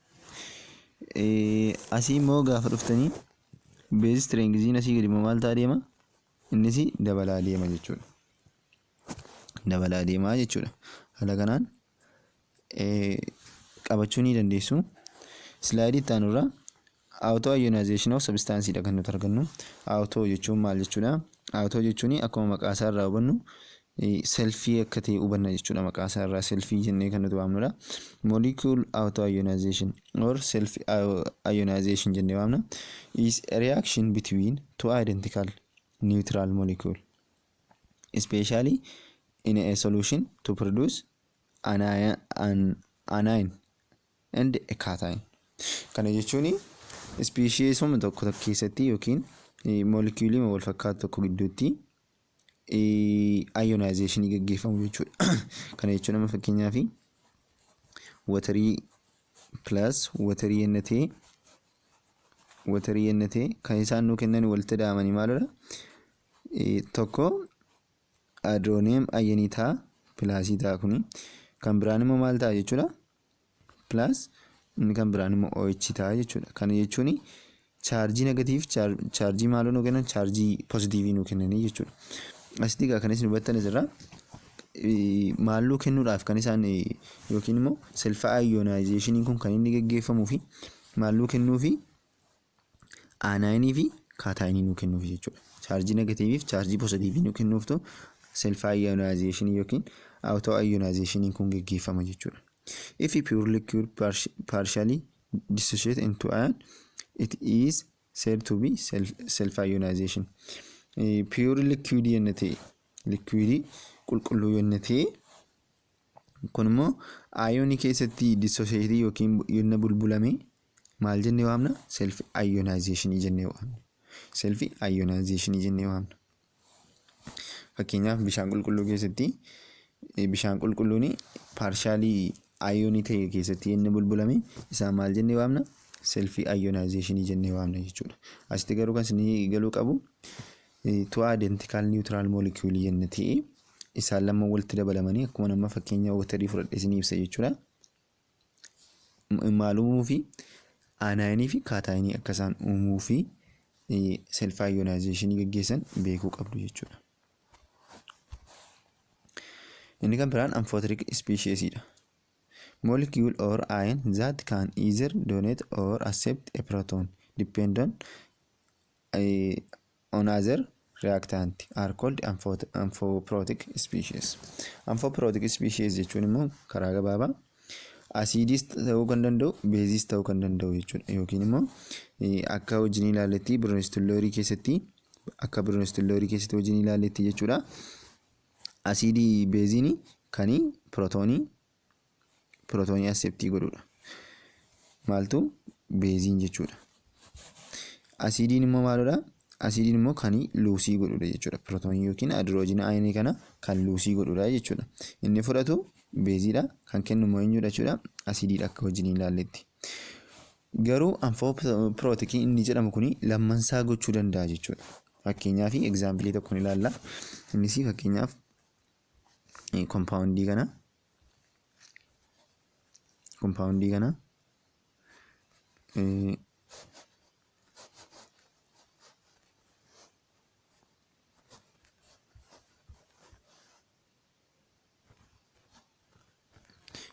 Asii immoo gaafa dhuftanii base strengthiin asii gadi immoo maal ta'aa deema? Innis dabalaa deema jechuudha. Dabalaa deemaa jechuudha. Haala kanaan qabachuu ni dandeessu. Slideii itti aanurraa Auto ionization of substance dha kan nuti argannu. Auto jechuun maal jechuudha? Auto jechuun akkuma maqaa isaa irraa hubannu selfii akka ta'e hubanna jechuudha. Maqaa isaa irraa selfii jennee kan nuti waamnudha. Molecule auto ionization or self ionization jennee waamna. Is a reaction between two identical neutral molecule, especially in a solution, to produce an anion and a cation. Kana jechuun speciesuma tokko keessatti yookiin moleculeii wal fakkaatu tokko gidduutti ionization gaggeeffamu jechuudha. Kana jechuun amma fakkeenyaaf waterii plus waterii yenna ta'e, waterii yenna ta'e, kan isaan nuu kennan walitti da'amanii maalidha? Tokko hydronium ionii ta'a, plusii ta'a kuni. Kan biraan immoo maal ta'a jechuudha? Plus inni kan biraan immoo OH ta'a jechuudha. Kana jechuun chaarjii negative, chaarjii maaloo nuu kennan? Chaarjii positiveii nuu kennanii jechuudha. Asitti egaa kan isin hubattan asirraa maalluu kennuudhaaf kan isaan yookiin immoo self ionizationii kun kan inni gaggeeffamuu fi maalluu kennuu fi anionii fi cationii nuu kennuuf jechuudha. Chaarjii negativeii fi chaarjii positiveii nuu kennuuftu self ionizationii yookiin auto ionizationii kun gaggeeffama jechuudha. If pure liquid partially dissociate into ion, it is said to be self ionization. Pure liquid yenna ta'e, liquid qulqulluu yenna ta'e, kun immoo ionii keessatti dissociate yookiin yenna bulbulame maal jennee waamna? Self ionization jennee waamna. Self ionization jennee waamna. Fakkeenyaaf bishaan qulqulluu keessatti, bishaan qulqulluun partially ionii ta'e keessatti inni bulbulame isaan maal jennee waamna? Self ionization jennee waamna jechuudha. Asitti garuu kan isinii galuu qabu, two identical neutral molecule jenna ta'e, isaan lama walitti dabalamanii, akkuma nama fakkeenya waterii fudhadhee isinii ibsa jechuudha. Maal uumuu fi anionii fi cationii akka isaan uumuu fi self ionization gaggeessan beekuu qabdu jechuudha. Inni kan biraan amphoteric species dha. Molecule or ion that can either donate or accept a proton depend on other reactant are called amphiprotic species. Amphiprotic species jechuun immoo karaa gabaabaa asiidiis ta'uu kan danda'u, beeziis ta'uu kan danda'u jechuudha. Yookiin immoo akka wajjin ilaalletti Bronsted-Lowry keessatti, akka Bronsted-Lowry keessatti wajjin ilaalletti jechuudha. Asiidii beeziin kan pirootoonii acceptii godhudha. Maaltu beeziin jechuudha. Asiidiin immoo maalidha? Asiidiin immoo kan loseii godhudha jechuudha. Pirootoonii yookiin hydrogen ionii kana kan loseii godhudha jechuudha. Inni fudhatu beeziidha. Kan kennu immoo eenyudha jechuudha? Asiidiidha akka wajjin ilaalletti. Garuu amphiproticii inni jedhamu kuni lammansaa gochuu danda'a jechuudha. Fakkeenyaaf exampleii tokkoon ilaalla. Innis fakkeenyaaf compoundii kana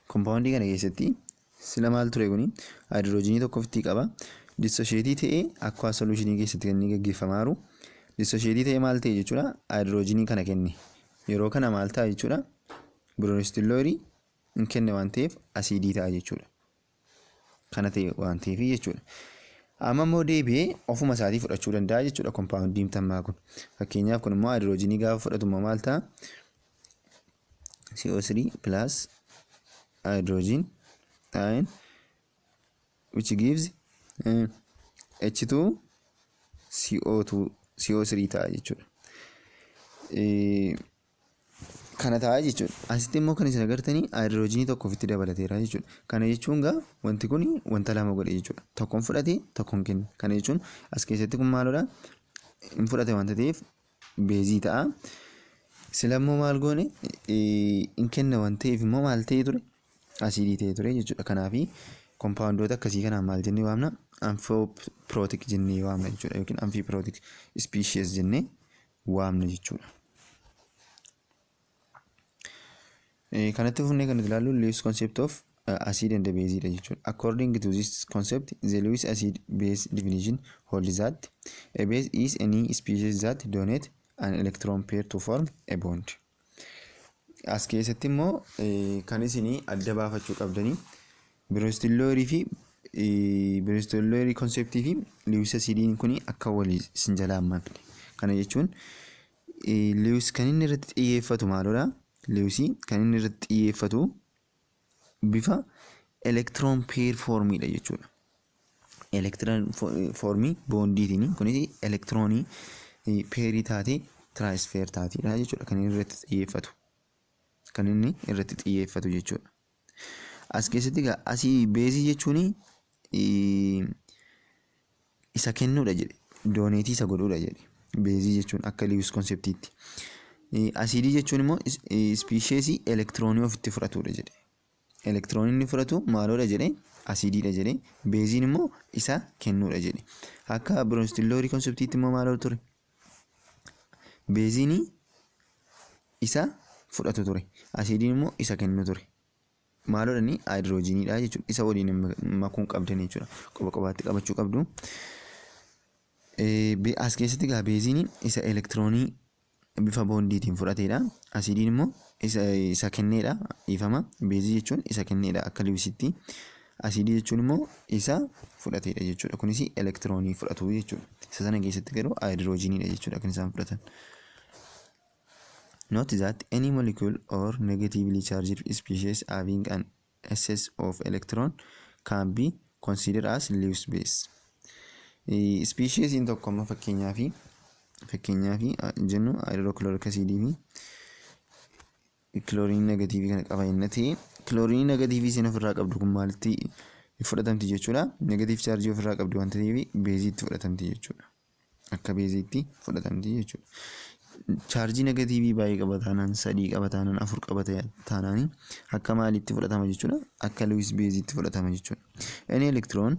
compoundii kana keessatti sila maal ture kuni? Haayidroojinii tokko ofitti qaba. Dissociateii ta'ee aqua solutionii keessatti kan inni gaggeeffamaa jiru. Dissociateii ta'ee maal ta'e jechuudha? Haayidroojinii kana kenne. Yeroo kana maal ta'a jechuudha? Bronsted-Lowry hin kenne waan ta'eef asiidii ta'a jechuudha. Kana ta'e waan ta'eef jechuudha. Amma immoo deebi'ee ofuma isaatii fudhachuu danda'a jechuudha compoundiin tammaa kun. Fakkeenyaaf kun immoo haayidroojinii gaafa fudhatu immoo maal ta'a? CO3 plus hydrogen ion, which gives H2 CO2 CO3 ta'a jechuudha. Kana ta'a jechuudha. Asitti immoo kan isin agartanii haayidroojinii tokko ofitti dabalateera jechuudha. Kana jechuun gaa wanti kun wanta lama godhe jechuudha. Tokkoon fudhate, tokkoon kenne. Kana jechuun as keessatti kun maalidha? Hin fudhate wanta ta'eef beezii ta'a. Sila immoo maal goone? Hin kenna waan ta'eef immoo maal ta'ee ture? Asiidii ta'ee ture jechuudha. Kanaafi compoundoota akkasii kanaan maal jennee waamna? Amphiprotic jennee waamna jechuudha. Yookiin amphiprotic species jennee waamna jechuudha. Kanatti fufnee kan nuti ilaallu Lewis concept of Acid and base dha jechuudha. According to this concept, the Lewis acid base definition holds that a base is any species that donate an electron pair to form a bond. As keessatti immoo kan isinii adda baafachuu qabdanii Bronsted-Lowry fi Bronsted-Lowry conceptii fi Lewis acidiin kun akka walii isin jalaa hin makne. Kana jechuun Lewis kan inni irratti xiyyeeffatu maalodha? Lewis kan inni irratti xiyyeeffatu bifa electron pair formiidha jechuudha. Electron formii bondiitiin, kunis elektiroonii pairii taatee transfer taatedha jechuudha kan inni irratti xiyyeeffatu. Kan inni irratti xiyyeeffatu jechuudha. As keessatti egaa asii beezii jechuun isa kennuudha jedhe, donateii isa godhuudha jedhe beezii jechuun akka Lewis conceptiitti. Asiidii jechuun immoo speciesii elektiroonii ofitti fudhatudha jedhe. Elektiroonii inni fudhatu maaloodha jedhe? Asiidiidha jedhe. Beeziin immoo isa kennuudha jedhe. Akka Bronsted-Lowry conceptiitti immoo maaloo ture? Beeziin isa fudhatu ture. Asiidiin immoo isa kennu ture. Maaloodha inni? Haayidroojiniidha jechuudha. Isa waliin makuun qabdan jechuudha. Qoba qobaatti qabachuu qabdu. As keessatti egaa beeziin isa elektiroonii bifa bondiitiin fudhatedha. Asiidiin immoo isa kenneedha. Dhiifama. Beezii jechuun isa kenneedha akka Lewisitti. Asiidii jechuun immoo isa fudhatedha jechuudha. Kunis elektiroonii fudhatu jechuudha. Isa sana keessatti garuu haayidroojiniidha jechuudha kan isaan fudhatan. Note that any molecule or negatively charged species having an excess of electron can be considered as Lewis base. Species tokko amma fakkeenyaaf jennu hydrochloric acidii fi kilooriinii negatiivii kana qaba inni ta'e, kilooriinii negatiivii isheen ofirraa qabdu kun maalitti fudhatamti jechuudha? Negative chargeii ofirraa qabdi wanta ta'eef beeziitti fudhatamti jechuudha. Akka beeziitti fudhatamti jechuudha. Chaarjii negatiivii baay'ee qaba taanaan, sadii qaba taanaan, afur qaba taanaan, akka maaliitti fudhatama jechuudha? Akka Lewis beeziitti fudhatama jechuudha. Any electron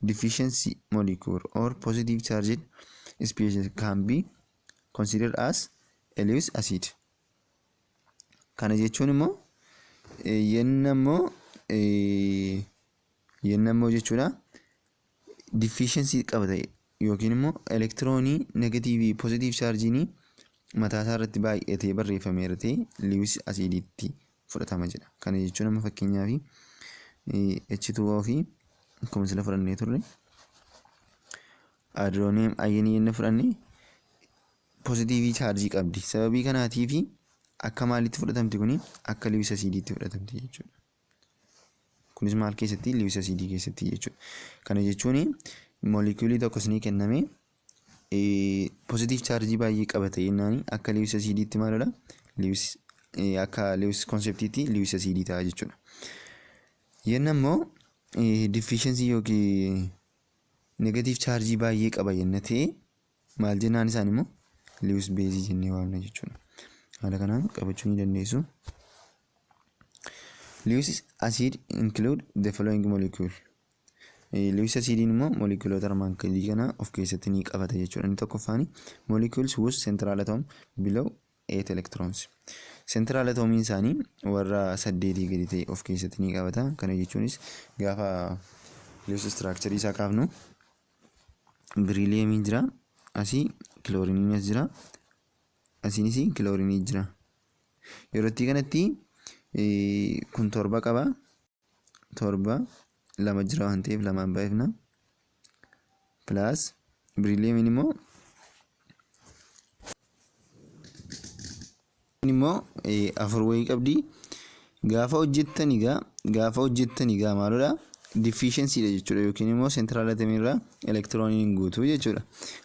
deficiency molecule or positive charged species can be considered as a Lewis acid. Kana jechuun immoo yenna immoo jechuudha deficiency qaba ta'e yookiin immoo elektiroonii negatiivii positive chargeiin mataa isaa irratti baay'atee barreeffameera ta'e Lewis acidiitti fudhatama jedha. Kana jechuun amma fakkeenyaaf H2O fi akkuma sila fudhannee turre hydronium ionii inni fudhanne positive chargeii qabdi. Sababii kanaatiif akka maalitti fudhatamti kuni? Akka Lewis acidiitti fudhatamti jechuudha. Kunis maal keessatti? Lewis acidii keessatti jechuudha. Kana jechuun moolikuulii tokko isinii kenname positive chargeii baay'ee qaba ta'e jennaan akka Lewis acidiitti maalidha? Lewis akka Lewis conceptiitti Lewis acidii ta'a jechuudha. Yenna immoo deficiency yookiin negative chargeii baay'ee qaba yenna ta'e maal jennaan isaan immoo? Lewis baseii jennee waamna jechuudha. Haala kanaan qabachuu ni dandeessu. Lewis acid include the following molecule. Lewis acidiin immoo moolekuloota armaan gadii kana of keessatti ni qabata jechuudha. Inni tokkoffaan molecules whose central atom below 8 electrons. Central atomiin isaanii warra 8 gadi ta'e of keessatti ni qabata. Kana jechuunis gaafa Lewis structure isaa kaafnu berylliumiin jira. Asii kilooriniin as jira. Asiinis kiloorinii jira. Yeroo itti kanatti kun torba qaba. Torba lama jira waan ta'eef lamaan baay'ifna. Plus berylliumiin immoo afur wayii qabdi. Gaafa hojjettan egaa maalodha? Deficiencyidha jechuudha yookiin immoo central atomiirraa elektirooniin hin guutu jechuudha.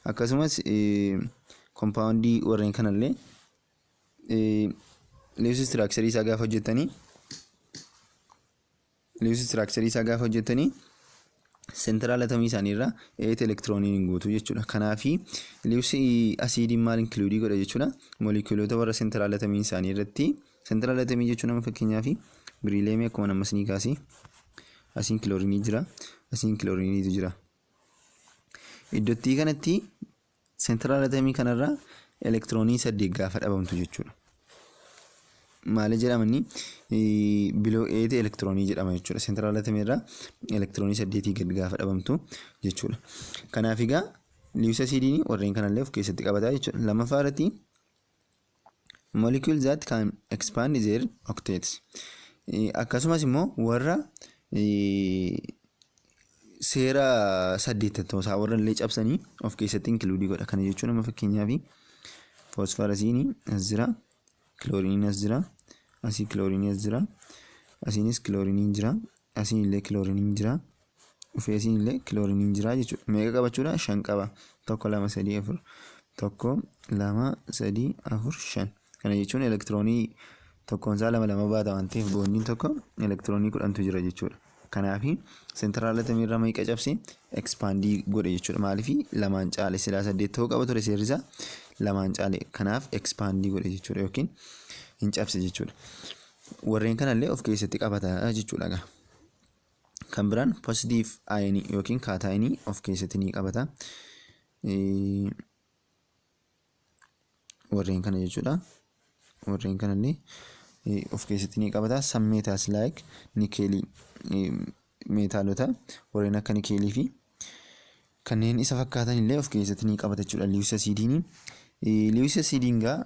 Akkasumas compoundii warreen kanallee Lewis structureii isaa gaafa hojjettanii central atomii isaaniirraa 8 elektirooniin hin guutu jechuudha. Kanaafi Lewis acidiin maal includeii godha jechuudha? Moolekuloota warra central atomii isaanii irratti, central atomii jechuun amma fakkeenyaaf berylliumii akkuma nammas ni kaasi, asiin kiloorinii jira, asiin kilooriniitu jira. Iddootti kanatti central atomii kanarraa elektiroonii 8 gaafa dhabamtu jechuudha. Maali jedhamani? Below 8 elektiroonii jedhama jechuudha. Central atomii irraa elektiroonii 8 gad gaafa dhabamtu jechuudha. Kanaaf egaa Lewis acidiin warreen kanallee of keessatti qabata jechuudha. Lammaffaa irratti, molecules that can expand their octets. Akkasumas immoo warra seera saddeettattoosaa warra illee cabsanii of keessatti include godha. Kana jechuun amma fakkeenyaaf foosfarasiin as jira, kilooriiniin as jira, asii kilooriinii as jira, asiinis kilooriiniin jira, asiin illee kilooriiniin jira, dhufee asiin illee kilooriiniin jira jechuudha. Meeqa qabachuudha? Shan qaba. Tokko, lama, sadii, afur. Tokko, lama, sadii, afur, shan. Kana jechuun elektiroonii tokkoon isaa lama lama baata waan ta'eef, bondiin tokko elektiroonii 10tu jira jechuudha. Kanaaf central atomii irra meeqa cabse? Expand godhe jechuudha. Maaliif? Lamaan caale. Silaa saddeet ta'uu qaba ture seerri isaa, lamaan caale. Kanaaf expand godhe jechuudha yookiin hin cabse jechuudha. Warreen kanallee of keessatti qabata jechuudha. Kan biraan positive ionii yookiin cationii of keessatti ni qabata. Warreen kana jechuudha. Warreen kanallee of keessatti ni qabata. Some metals like nickelii, meetaalota warreen akka nickelii fi kanneen isa fakkaatan illee of keessatti ni qabata jechuudha Lewis acidiin. Lewis acidiin gaa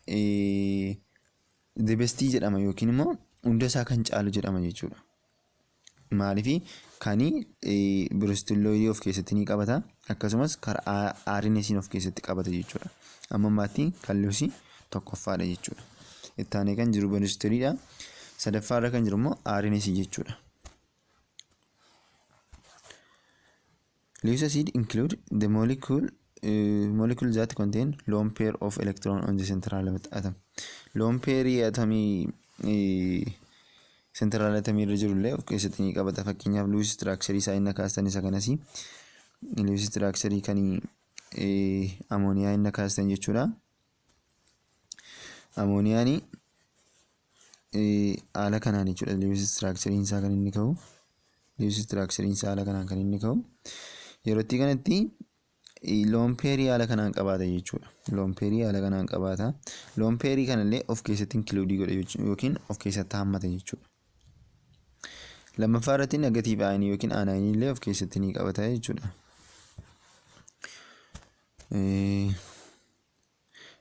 the best jedhama yookiin immoo hunda isaa kan caalu jedhama jechuudha. Maaliif? Kani Brønsted-Lowry of keessatti ni qabata, akkasumas karaa Arrheniusiin of keessatti qabata jechuudha. Amma ammaatti kan Lewis tokkoffaadha jechuudha. Itti aanee kan jiru Brønstediidha. Sadaffaarra kan jiru immoo Arrheniusii jechuudha. Lewis acid include the molecule that contain lone pair of electron on the central atom. Lone pair atomii central atomii irra jiru illee of keessatti ni qabata. Fakkeenyaaf Lewis structure isaa inni kaastan isa kanas, Lewis structure kan amooniyaa inni kaastan jechuudha. Amooniyaan haala kanaan jechuudha Lewis structure isaa kan inni ka'u. Lewis structure isaa haala kanaan kan inni ka'u. Yeroo itti kanatti lone pairii haala kanaan qabaata jechuudha. Lone pairii haala kanaan qabaata. Lone pairii kanallee of keessatti include godha yookiin of keessatti hammata jechuudha. Lammaffaa irratti negative ionii yookiin anionii illee of keessatti ni qabata jechuudha.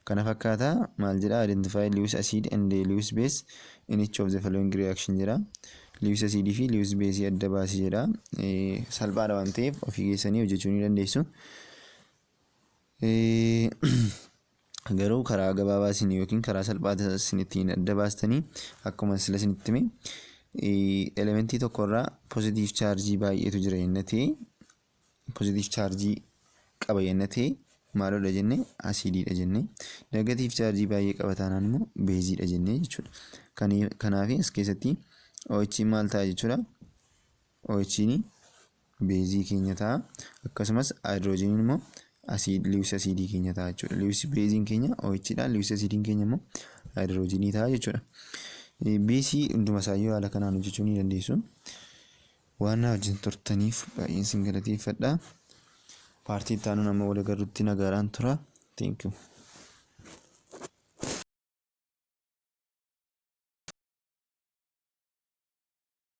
Kana fakkaata. Maal jedha? "Identify Lewis acid and Lewis base in each of the following reaction" jedha. Lewis acid fi Lewis base adda baasii jedha. Salphaadha waan ta'eef ofii keessanii hojjechuu ni dandeessu. Garuu karaa gabaabaa isin yookiin karaa salphaa isin ittiin adda baastanii, akkuma sila isinitti hime, elementii tokkorraa positive charge baay'eetu jira yenna ta'e, positive charge qaba yenna ta'e, maalodha jenne? Asiidiidha jenne. Negative charge baay'ee qaba taanaan immoo beeziidha jenne jechuudha. Kanaaf as keessatti OH maal ta'a jechuudha? OH beezii keenya ta'a. Akkasumas haayidroojiniin immoo Lewis asiidii keenya ta'a jechuudha. Lewis beeziin keenya OH dha. Lewis asiidiin keenya immoo haayidroojinii ta'a jechuudha. BC hunduma isaayyuu haala kanaan hojjechuu ni dandeessu. Waan na wajjin turtaniif baay'een isin galateeffadha. Part itti aanuun amma wal agarrutti nagaadhaan tura. Thank you.